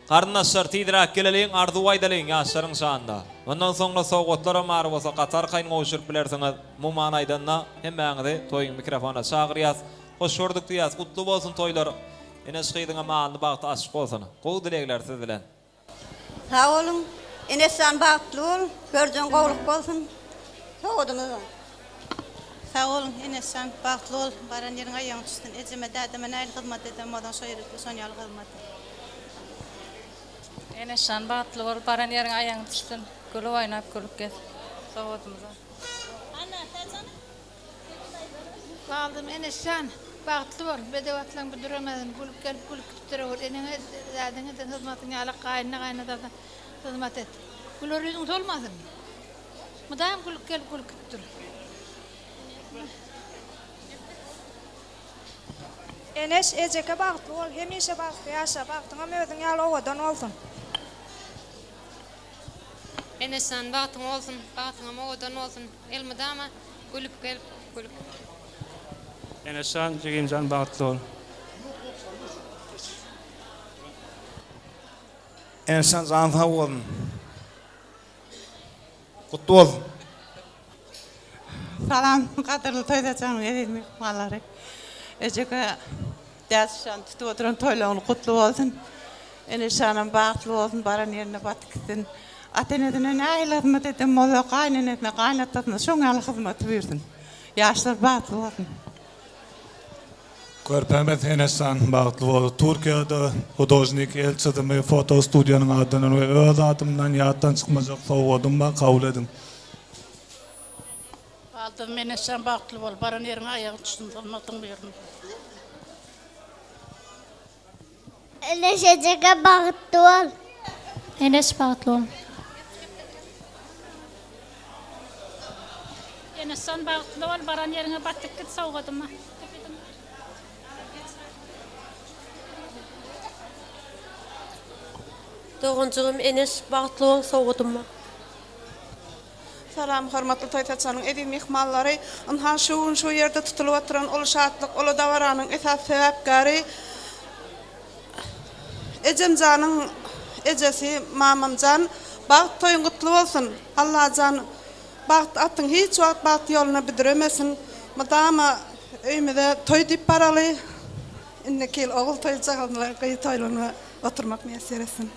Garyndaşlar tizräk geleliň, arzuw aýdalyň ýaşlaryň şanyna. Ondan soňra sowgatlaram bar bolsa gaty arkaýyn gowşuryp bilersiňiz. Umuman aýdanda hemmäňizi toýuň mikrofona çagyrýas. Hoş gördük diýýäs. Gutly bolsun toýlar. Eneş gyzyňam alny bagty açyk bolsun. Gowy dilegler siz bilen. Sag boluň. Enesjan bagtly bol. Görjen gowluk bolsun. Sowgadymyz bar. Sag boluň Enesjan bagtly bol baran ýeriň aýagyň düşsün ejeme dädeme nähili hyzmat eden bolsaň şo ýerde şon ýaly hyzmat et. Enesjan bagtly bol baran ýeriň aýagyň düşsün gülüp oýnap gülüp gez sowgadymyz bar. Baldym Eneşjan, bagtly bol, bedew atlaň büdremezin, gülüp gelip gülüp gidip durawur, eneňe dädeňe eden hyzmatyň ýaly gaýnyna gaýynatasyna hyzmat et. Güler ýüzüň solmasyn. Mydam gülüp gelip gülüp gidip dur. Eneş ejeke bagtly bol hemişe bagtly ýaşa bagtyňam özüň ýaly owadan bolsun. Eneşjan bagtyň bolsun bagtyňam owadan bolsun elmydama gülüp gelip gülüp git. Eneşjan jigimjan bagtly bol. Eneşjan janyň sag bolsun. Gutly bolsun. Salam gadyrly toý saçagynyň eziz myhmanlary. Ejeke Dädişjan tutup oturan toýlaryňyz gutly bolsun. Eneşjanam bagtly bolsun baran ýerine batyp gitsin. Ata-enesine nähili hyzmat eden bolsa, gaýynenesine, gaýynatasyna şoň ýaly hyzmaty buýursyn. Ýaşlar bagtly bolsun. Körpämiz Enesjan bagtly bol. Türkiýede hudožnik el çyzymy foto studiýanyň adyndan we öz adymdan ýatdan çykmajak sowgadym bar kabul ediň. Baldym Enesjan bagtly bol baran ýeriňe aýagyň düşsün hyzmatyň buýuryn. Eneş ejeke bagtly bol. Eneş bagtly bol. Eneşjan bagtly bol baran ýeriňe batyp git sowgadyma. Doganjygym Eneş bagtly bol sowgadyma. Salam hormatly toý saçagynyň eziz myhmanlary! Ynha şu gün şu ýerde tutulyp oturan uly şatlyk, uly dabaranyň esasy sebäpkäri ejemjanyň ejesi mamamjan. Bagt toýuň gutly bolsun! Allajan bagt atyň hiç wagt bagt ýoluna büdremesin! Mydama öýümize toý diýip baraly! Indiki ýyl ogul toýjagazly gyz toýlaryna oturmak miýesser etsin!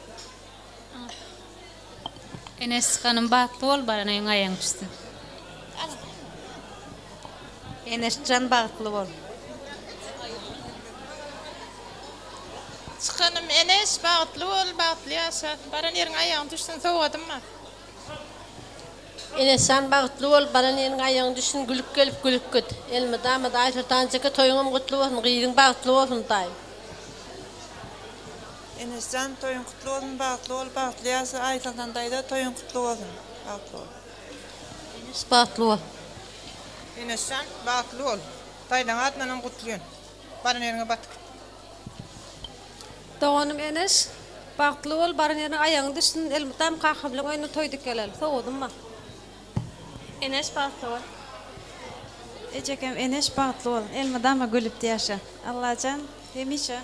Enes hanym bagtly bol baran öýüň aýagyň düşsün. Enesjan bagtly bol. Çykanym Eneş bagtly bol bagtly ýaşa baran ýeriňe aýagyň düşsün sowgadym bar. Enesjan bagtly bol baran ýeriňe aýagyň düşsün gülüp gelip gülüp git elmydama Aýsoltan jeke toýuňam gutly bolsun gyzyň bagtly bolsun daýy. Enesjan toýuň gutly bolsun bagtly bol bagtly ýaşa Aýsoltan daýza toýuň gutly bolsun bagtly bol. Eneş bagtly bol. Enesjan bagtly bol daýzaň adyndanam gutlyn baran ýeriňe batyp git. Doganym Eneş bagtly bol baran ýeriňe aýagyň düşsün elmydam kakam bilen oýunda toý dik geleli sowgadym bar. Eneş bagtly bol. Ejekem Eneş bagtly bol elmydama gülüp ýaşa Allajan hemişe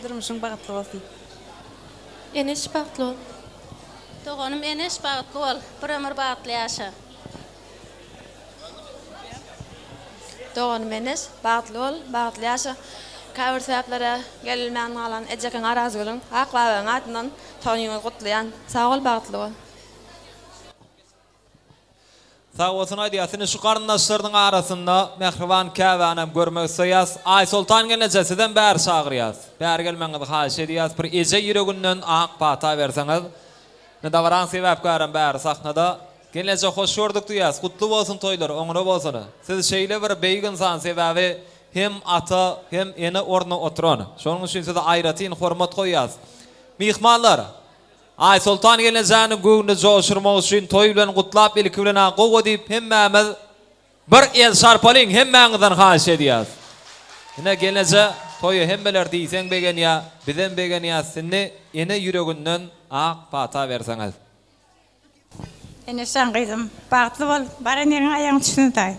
durmuşyň bagtly bolsun. Eneş bagtly bol. Doganym Eneş bagtly bol bir ömür bagtly ýaşa. Doganym Eneş bagtly bol bagtly ýaşa käbir sebäplere gelilmän galan ejekeň Arazgülüň ak babaň adyndan toýuňy gutlaýan sag bol bagtly bol. Sag bolsun aýdýas. Indi şu garyndaşlarynyň arasynda mähriban käbänem görmek isleýäs. Aýsoltan gelneje sizem bäri çagyrýas. Bäri gelmegiňizi haýyş edýäs. Bir eje ýüreginden ak pata berseňiz. Indi dabaraň sebäpkärem bäri sahnada. Gelneje hoş gördük diýýäs. Gutly bolsun toýlar, oňuna bolsun. Siz şeýle bir beýik ynsan sebäbi hem ata hem ene ornuna oturan. Şonuň üçin size aýratyn hormat goýýas. Myhmanlar! Aýsoltan gelnejäniň göwnüni joşurmak üçin toý bilen gutlap ilki bilen-ä gowy diýip hemmämiz bir el çarpalyň hemmäňizden haýyş edýäs. Ine gelneje toýa hemmeler diýseň begenýä bizem begenýäs indi ene ýüreginden ak pata berseňiz. Eneşjan gyzym bagtly bol baran ýeriňe aýagyň düşsün taý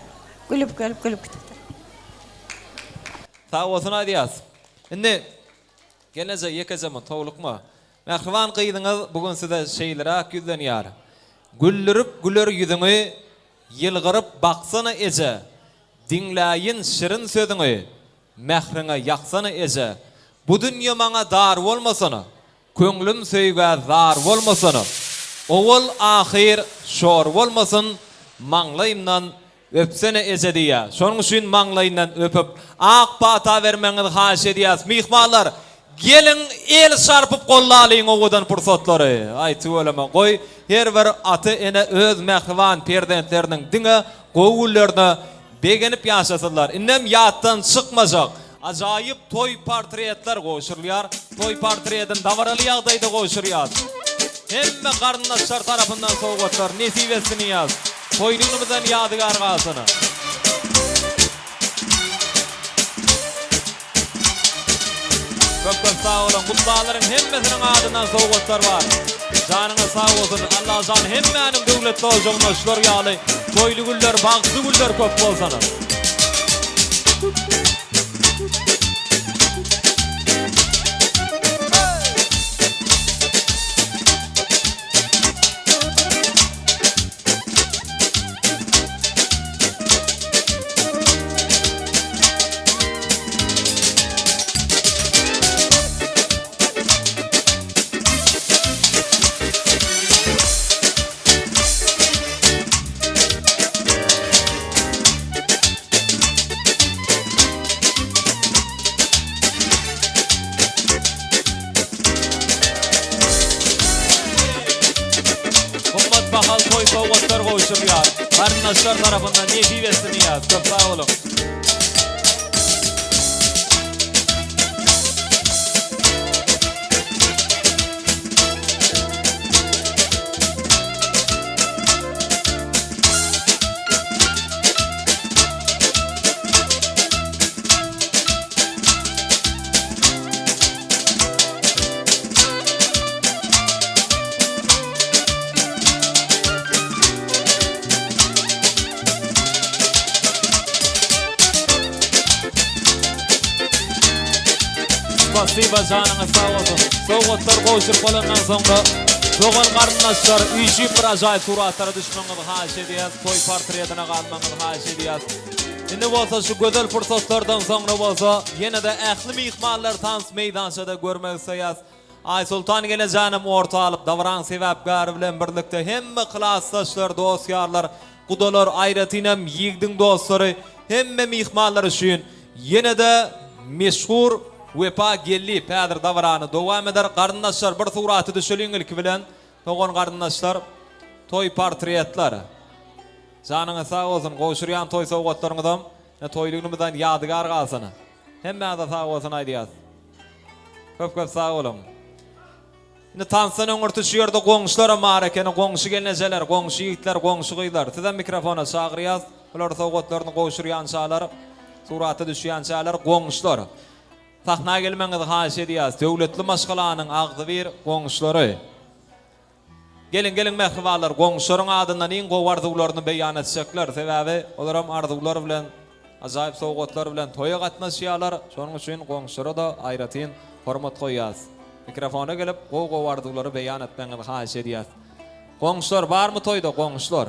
gülüp gelip gülüp gitipdir. Sag bolsun aýdýas. Indi gelneje ýekeje mut howlukma. Mähriban gyzyňyz bu gün size şeýleräk ýüzlenýär, Güldürip güler ýüzüňi, Ýylgyryp baksana eje, Diňläýin şirin sözüňi, Mähriňe ýaksana eje. Bu dünýe maňa dar bolmasana, Köňlüm söýgä zar bolmasana, Owal-ahyr şor bolmasyn, Maňlaýymdan Öpsene eje diýýä. Şonuň üçin maňlaýyndan öpüp, ak pata bermegiňizi haýyş edýäs. Myhmanlar, geliň el çarpyp gollalyň owadan pursatlary. Aý tüweleme, goý her bir ata-ene öz mähriban perzentleriniň diňe gowy günlerine begenip ýaşasynlar. Indem ýatdan çykmajak Ajaýyp toý portretler gowşurylýar. Toý portredini dabaraly ýagdaýda gowşurýas. Hemme garyndaşlar tarapyndan sowgatlar nesip etsin Nyýaz. Toý günümizden ýadygär galsyn. Köp köp sag boluň. Gutlaglaryň hemmesiniň adyndan sowgatlar bar. Janyňyz sag bolsun. Allajan hemmäniň döwletli ojagyna şular ýaly toýly günler, bagtly günler köp bolsun. sowgatlar gowşurylýar. Garyndaşlar tarapyndan nesip etsin diýýäs. Köp sag boluň. Spasiba janyňyz sag bolsun. Sowgatlar gowşuryp bolandan soňra dogan garyndaşlar üýşüp bir ajaýyp suratlara düşmegiňizi haýyş edýäs. Toý portretine galmagyňyzy haýyş edýäs. Indi bolsa şu gözel pursatlardan soňra bolsa ýene-de ähli myhmanlary tans meýdançada görmek isleýäs. Aýsoltan gelejanem orta alyp dabaraň sebäpkäri bilen birlikde hemme klasdaşlar, dost-ýarlar, gudalar, aýratynam ýigdiň dostlary, hemme myhmanlar üçin ýene-de meşhur Wepa Geldiýew häzir dabarany dowam eder. Garyndaşlar bir surata düşeliň ilki bilen. Dogan-garyndaşlar toý portretler. Janyňyz sag bolsun, gowşurýan toý sowgatlaryňyzam toýly günümizden ýadygär galsyn. Hemmäňize sag bolsun aýdýas. Köp köp sag boluň. Indi tansdan öňürti şu ýerde goňşularam bar ekeni, goňşy gelnejeler, goňşy ýigitler, goňşy gyzlar. Sizem mikrofona çagyrýas. Bular sowgatlaryny gowşurýançalar, surata düşýänçäler goňşular. Sahna gelmegiňizi haýyş edýäs. Döwletli maşgalanyň agzybir goňşulary. Geliň, geliň mähribanlar, goňşularyň adyndan iň gowy arzuwlaryny beýan etjekler. Sebäbi olaram arzuwlar bilen, ajaýyp sowgatlar bilen toýa gatnaşýarlar. Şonuň üçin goňşulara-da aýratyn hormat goýýas. Mikrofona gelip, gowy-gowy arzuwlary beýan etmegiňizi haýyş edýäs. Goňşular barmy toýda, goňşular?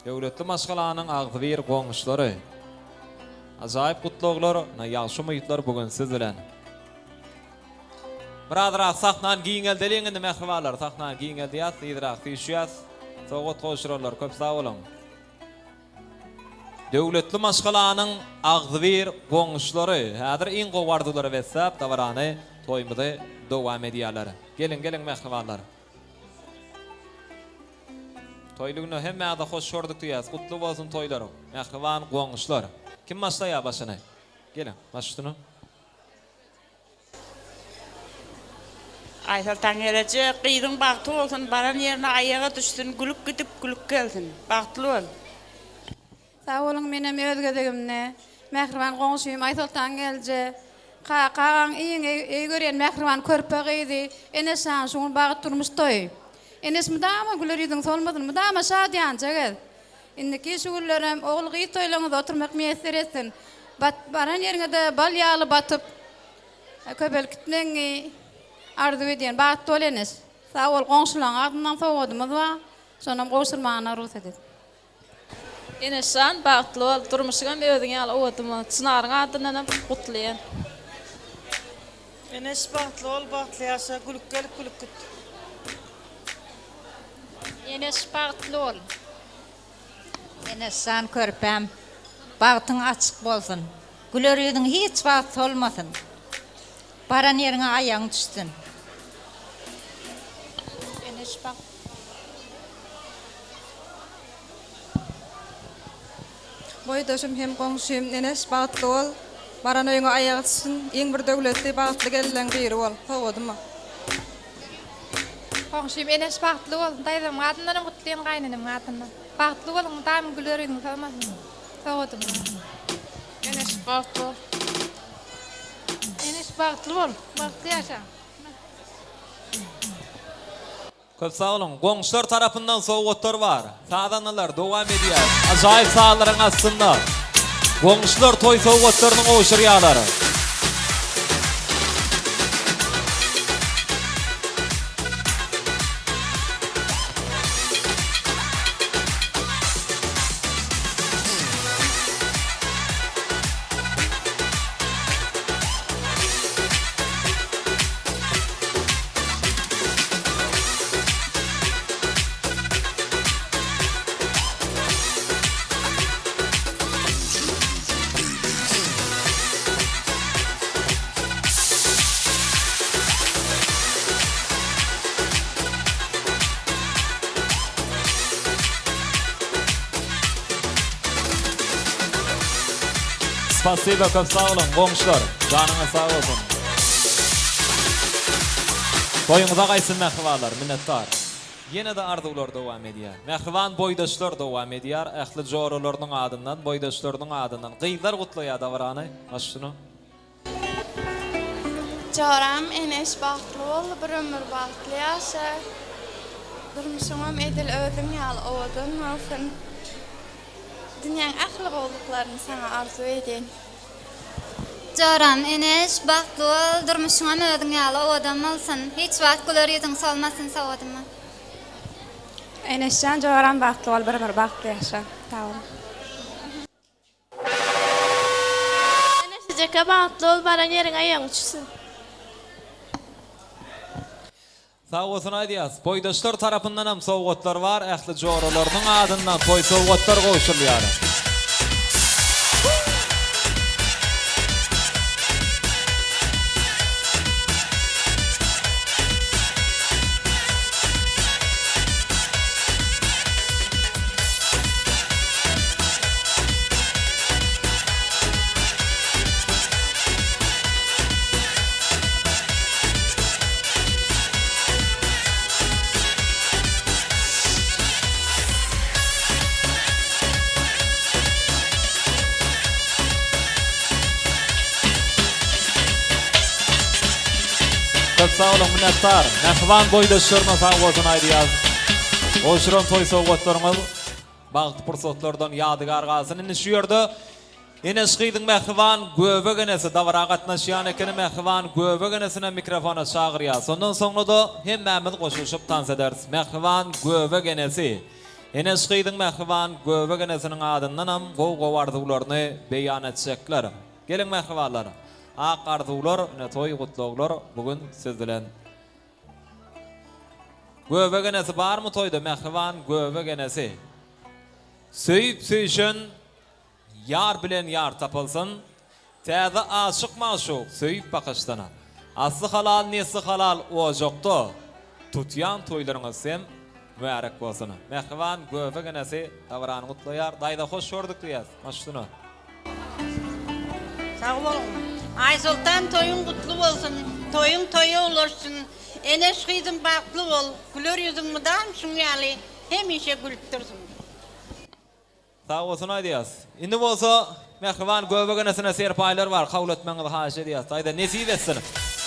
Döwletli maşgalanyň agzybir goňşulary. Ajaýyp gutlaglar, ýagşy umytlar bu gün siz bilen. Birazrak sahnany giňeldeliň indi mähribanlar, sahnany giňeldýäs, yzrak süýşýäs. Sowgat gowşuranlar köp sag boluň. Döwletli maşgalanyň agzybir goňşulary häzir iň gowy arzuwlara besläp dabarany, toýumyzy dowam edýärler. Geliň, geliň mähribanlar. Toýly günde hemmäňize hoş gördük diýýäs. Gutly bolsun toýlaryň. Mähriban goňşular. Kim başlaýar başyny? Geliň, baş üstüne. Aýsoltan geleje gyzyň bagty bolsun baran ýerine aýagy düşsün gülüp gidip gülüp gelsin bagtly bol. Sag boluň menem öz gezegimde mähriban goňşym Aýsoltan gelje Kaka agaň iň eý görýän mähriban körpe gyzy Eneşjan şu gün bagt durmuş toýy Eneş mydama güler ýüzüň solmasyn mydama şadyýanja gez Indiki şu günlerem ogul gyz toýlaryňyzda oturmak miýesser etsin. Bat baran ýeriňede bal ýaly batyp, köpelip gitmegiňi arzuw edýän. Bagtly bol Eneş. Sag bol goňşulaň adyndan sowgadymyz bar. Şonam gowşurmagyna rugsat et. Eneşjan bagtly bol durmuşyňam özüň ýaly owadan bolsun Çynaryň adyndanam gutlaýan. Eneş bagtly bol bagtly ýaşa gülüp gelip gülüp git. Eneş bagtly bol. Eneşjan körpäm, bagtyň açyk bolsun. Güler ýüzüň hiç wagt solmasyn. Baran ýeriňe aýagyň düşsün. Eneş bagt. Boýdaşym hem goňşym Eneş bagtly bol. Baran öýüňe aýagy düşsün. Iň bir döwletli, bagtly gelinleň biri bol. Sowgadyma. Goňşym Eneş bagtly bolsun daýzamyň adyndanam gutlaýan gaýynenemiň adyndan bagtly boluň mydama güler ýüzüňiz solmasyn sowgadym. Eneş bagtly bol. Eneş bagtly bol bagtly ýaşa. Köp sag boluň. Goňşular tarapyndan sowgatlar bar. Sazandalar dowam edýär. Ajaýyp sazlaryň astynda goňşular toý sowgatlaryny gowşurýarlar. Spasiba köp sag boluň goňşular. Janyňyz sag bolsun. Toýuňyza gaýtsyn mähribanlar. Minnetdar. Ýene-de arzuwlar dowam edýär. Mähriban boýdaşlar dowam edýär. Ähli joralarynyň adyndan, boýdaşlarynyň adyndan gyzlar gutlaýar dabarany. Başyna. Joram Eneş bagtly bol bir ömür bagtly ýaşa durmuşyňam edil özüň ýaly owadan bolsun dünýäň ähli gowulyklaryny saňa arzuw edýän. Joram Eneş bagtly bol durmuşyňam özüň ýaly owadan bolsun hiç wagt güler ýüzüň solmasyn sowgadyma. Eneşjan joram bagtly bol bir ömür bagtly ýaşa sag bol. Eneş ejeke bagtly bol baran ýeriň aýagyň düşsün. Sag bolsun aýdýas. Boýdaşlar tarapyndanam sowgatlar bar, ähli joralarynyň adyndan toý sowgatlar gowşurylýar. Köp sag boluň minnetdar. Mähriban boýdaşlaryma sag bolsun aýdýas. Gowşuran toý sowgatlaryňyz Bagtly pursatlardan ýadygär galsyn. Indi şu ýerde Eneş gyzyň mähriban göbek enesi dabara gatnaşýan ekeni mähriban göbek enesine mikrofona çagyrýas. Ondan soňra-da hemmämiz goşulyşyp tans ederis. Mähriban göbek enesi. Eneş gyzyň mähriban göbek enesiniň adyndanam gowy-gowy arzuwlaryny beýan etjekler. Geliň mähribanlar. Ak arzuwlar, ine toý gutlaglar bu gün siz bilen. Göbek enesi barmy toýda mähriban göbek enesi. Söýüp söýüşen ýar bilen ýar tapylsyn. Täze aşyk magşuk söýüp bakyşdan. Asly halal nesli halal ojakda tutýan toýlaryňyz hem mübärek bolsun. Mähriban göbek enesi dabarany gutlaýar. Daýza hoş gördük diýýäs. Maşyna. Sag boluň. Aýsoltan toýuň gutly bolsun. Toýuň toýa ulaşsyn. Eneş gyzym bagtly bol. Güler ýüzüň mydam şuň ýaly hemişe gülüp dursun. Sag bolsun aýdýas. Indi bolsa mähriban göbek enesine serpaýlar bar kabul etmegiňizi haýyş edýäs. Daýza nesip etsin.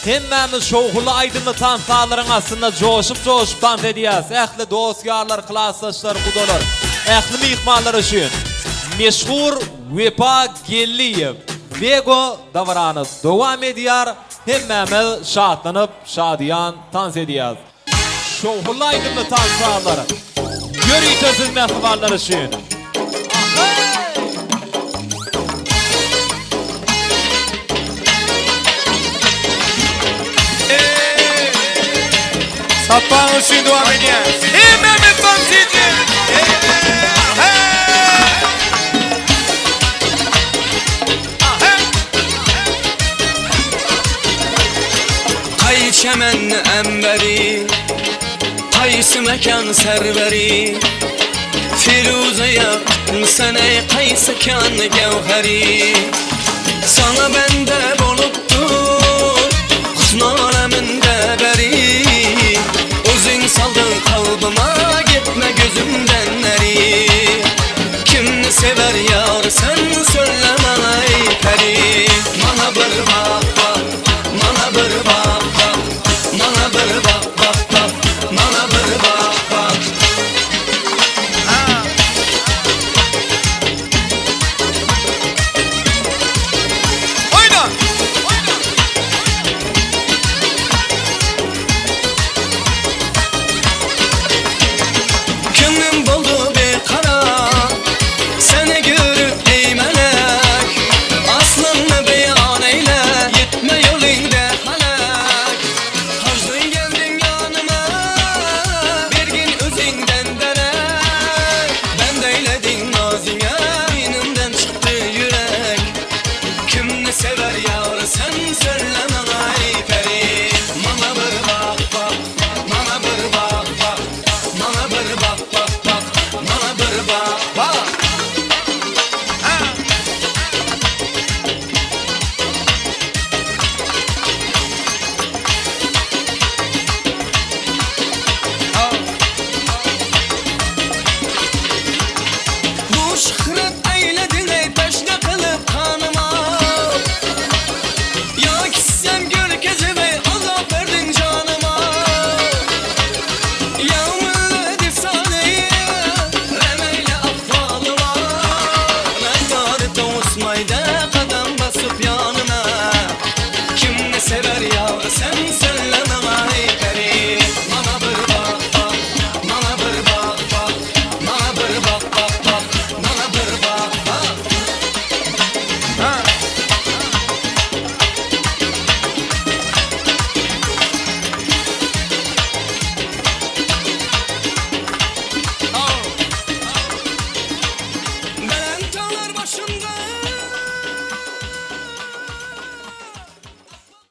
Hemmämiz şowhunly aýdymly tans sazlaryň astynda joşup-joşup tans edýäs. Ähli dost-ýarlar, klasdaşlar, gudalar, ähli myhmanlar üçin meşhur Wepa Geldiýew Wego dabarany dowam edýär. Hemmämiz şatlanyp, şadyýan tans edýäs. Şowhunly aýdymly tans sazlar ýörite siz mähribanlar üçin. Sapaň üçin dowam edýär. Hemmämiz tans edýäris. Kaý çemen emberi, Kaýsy mekan serweri, Firuze ýakmysan eý kaýsy kan göwheri. Saňa bende bolup.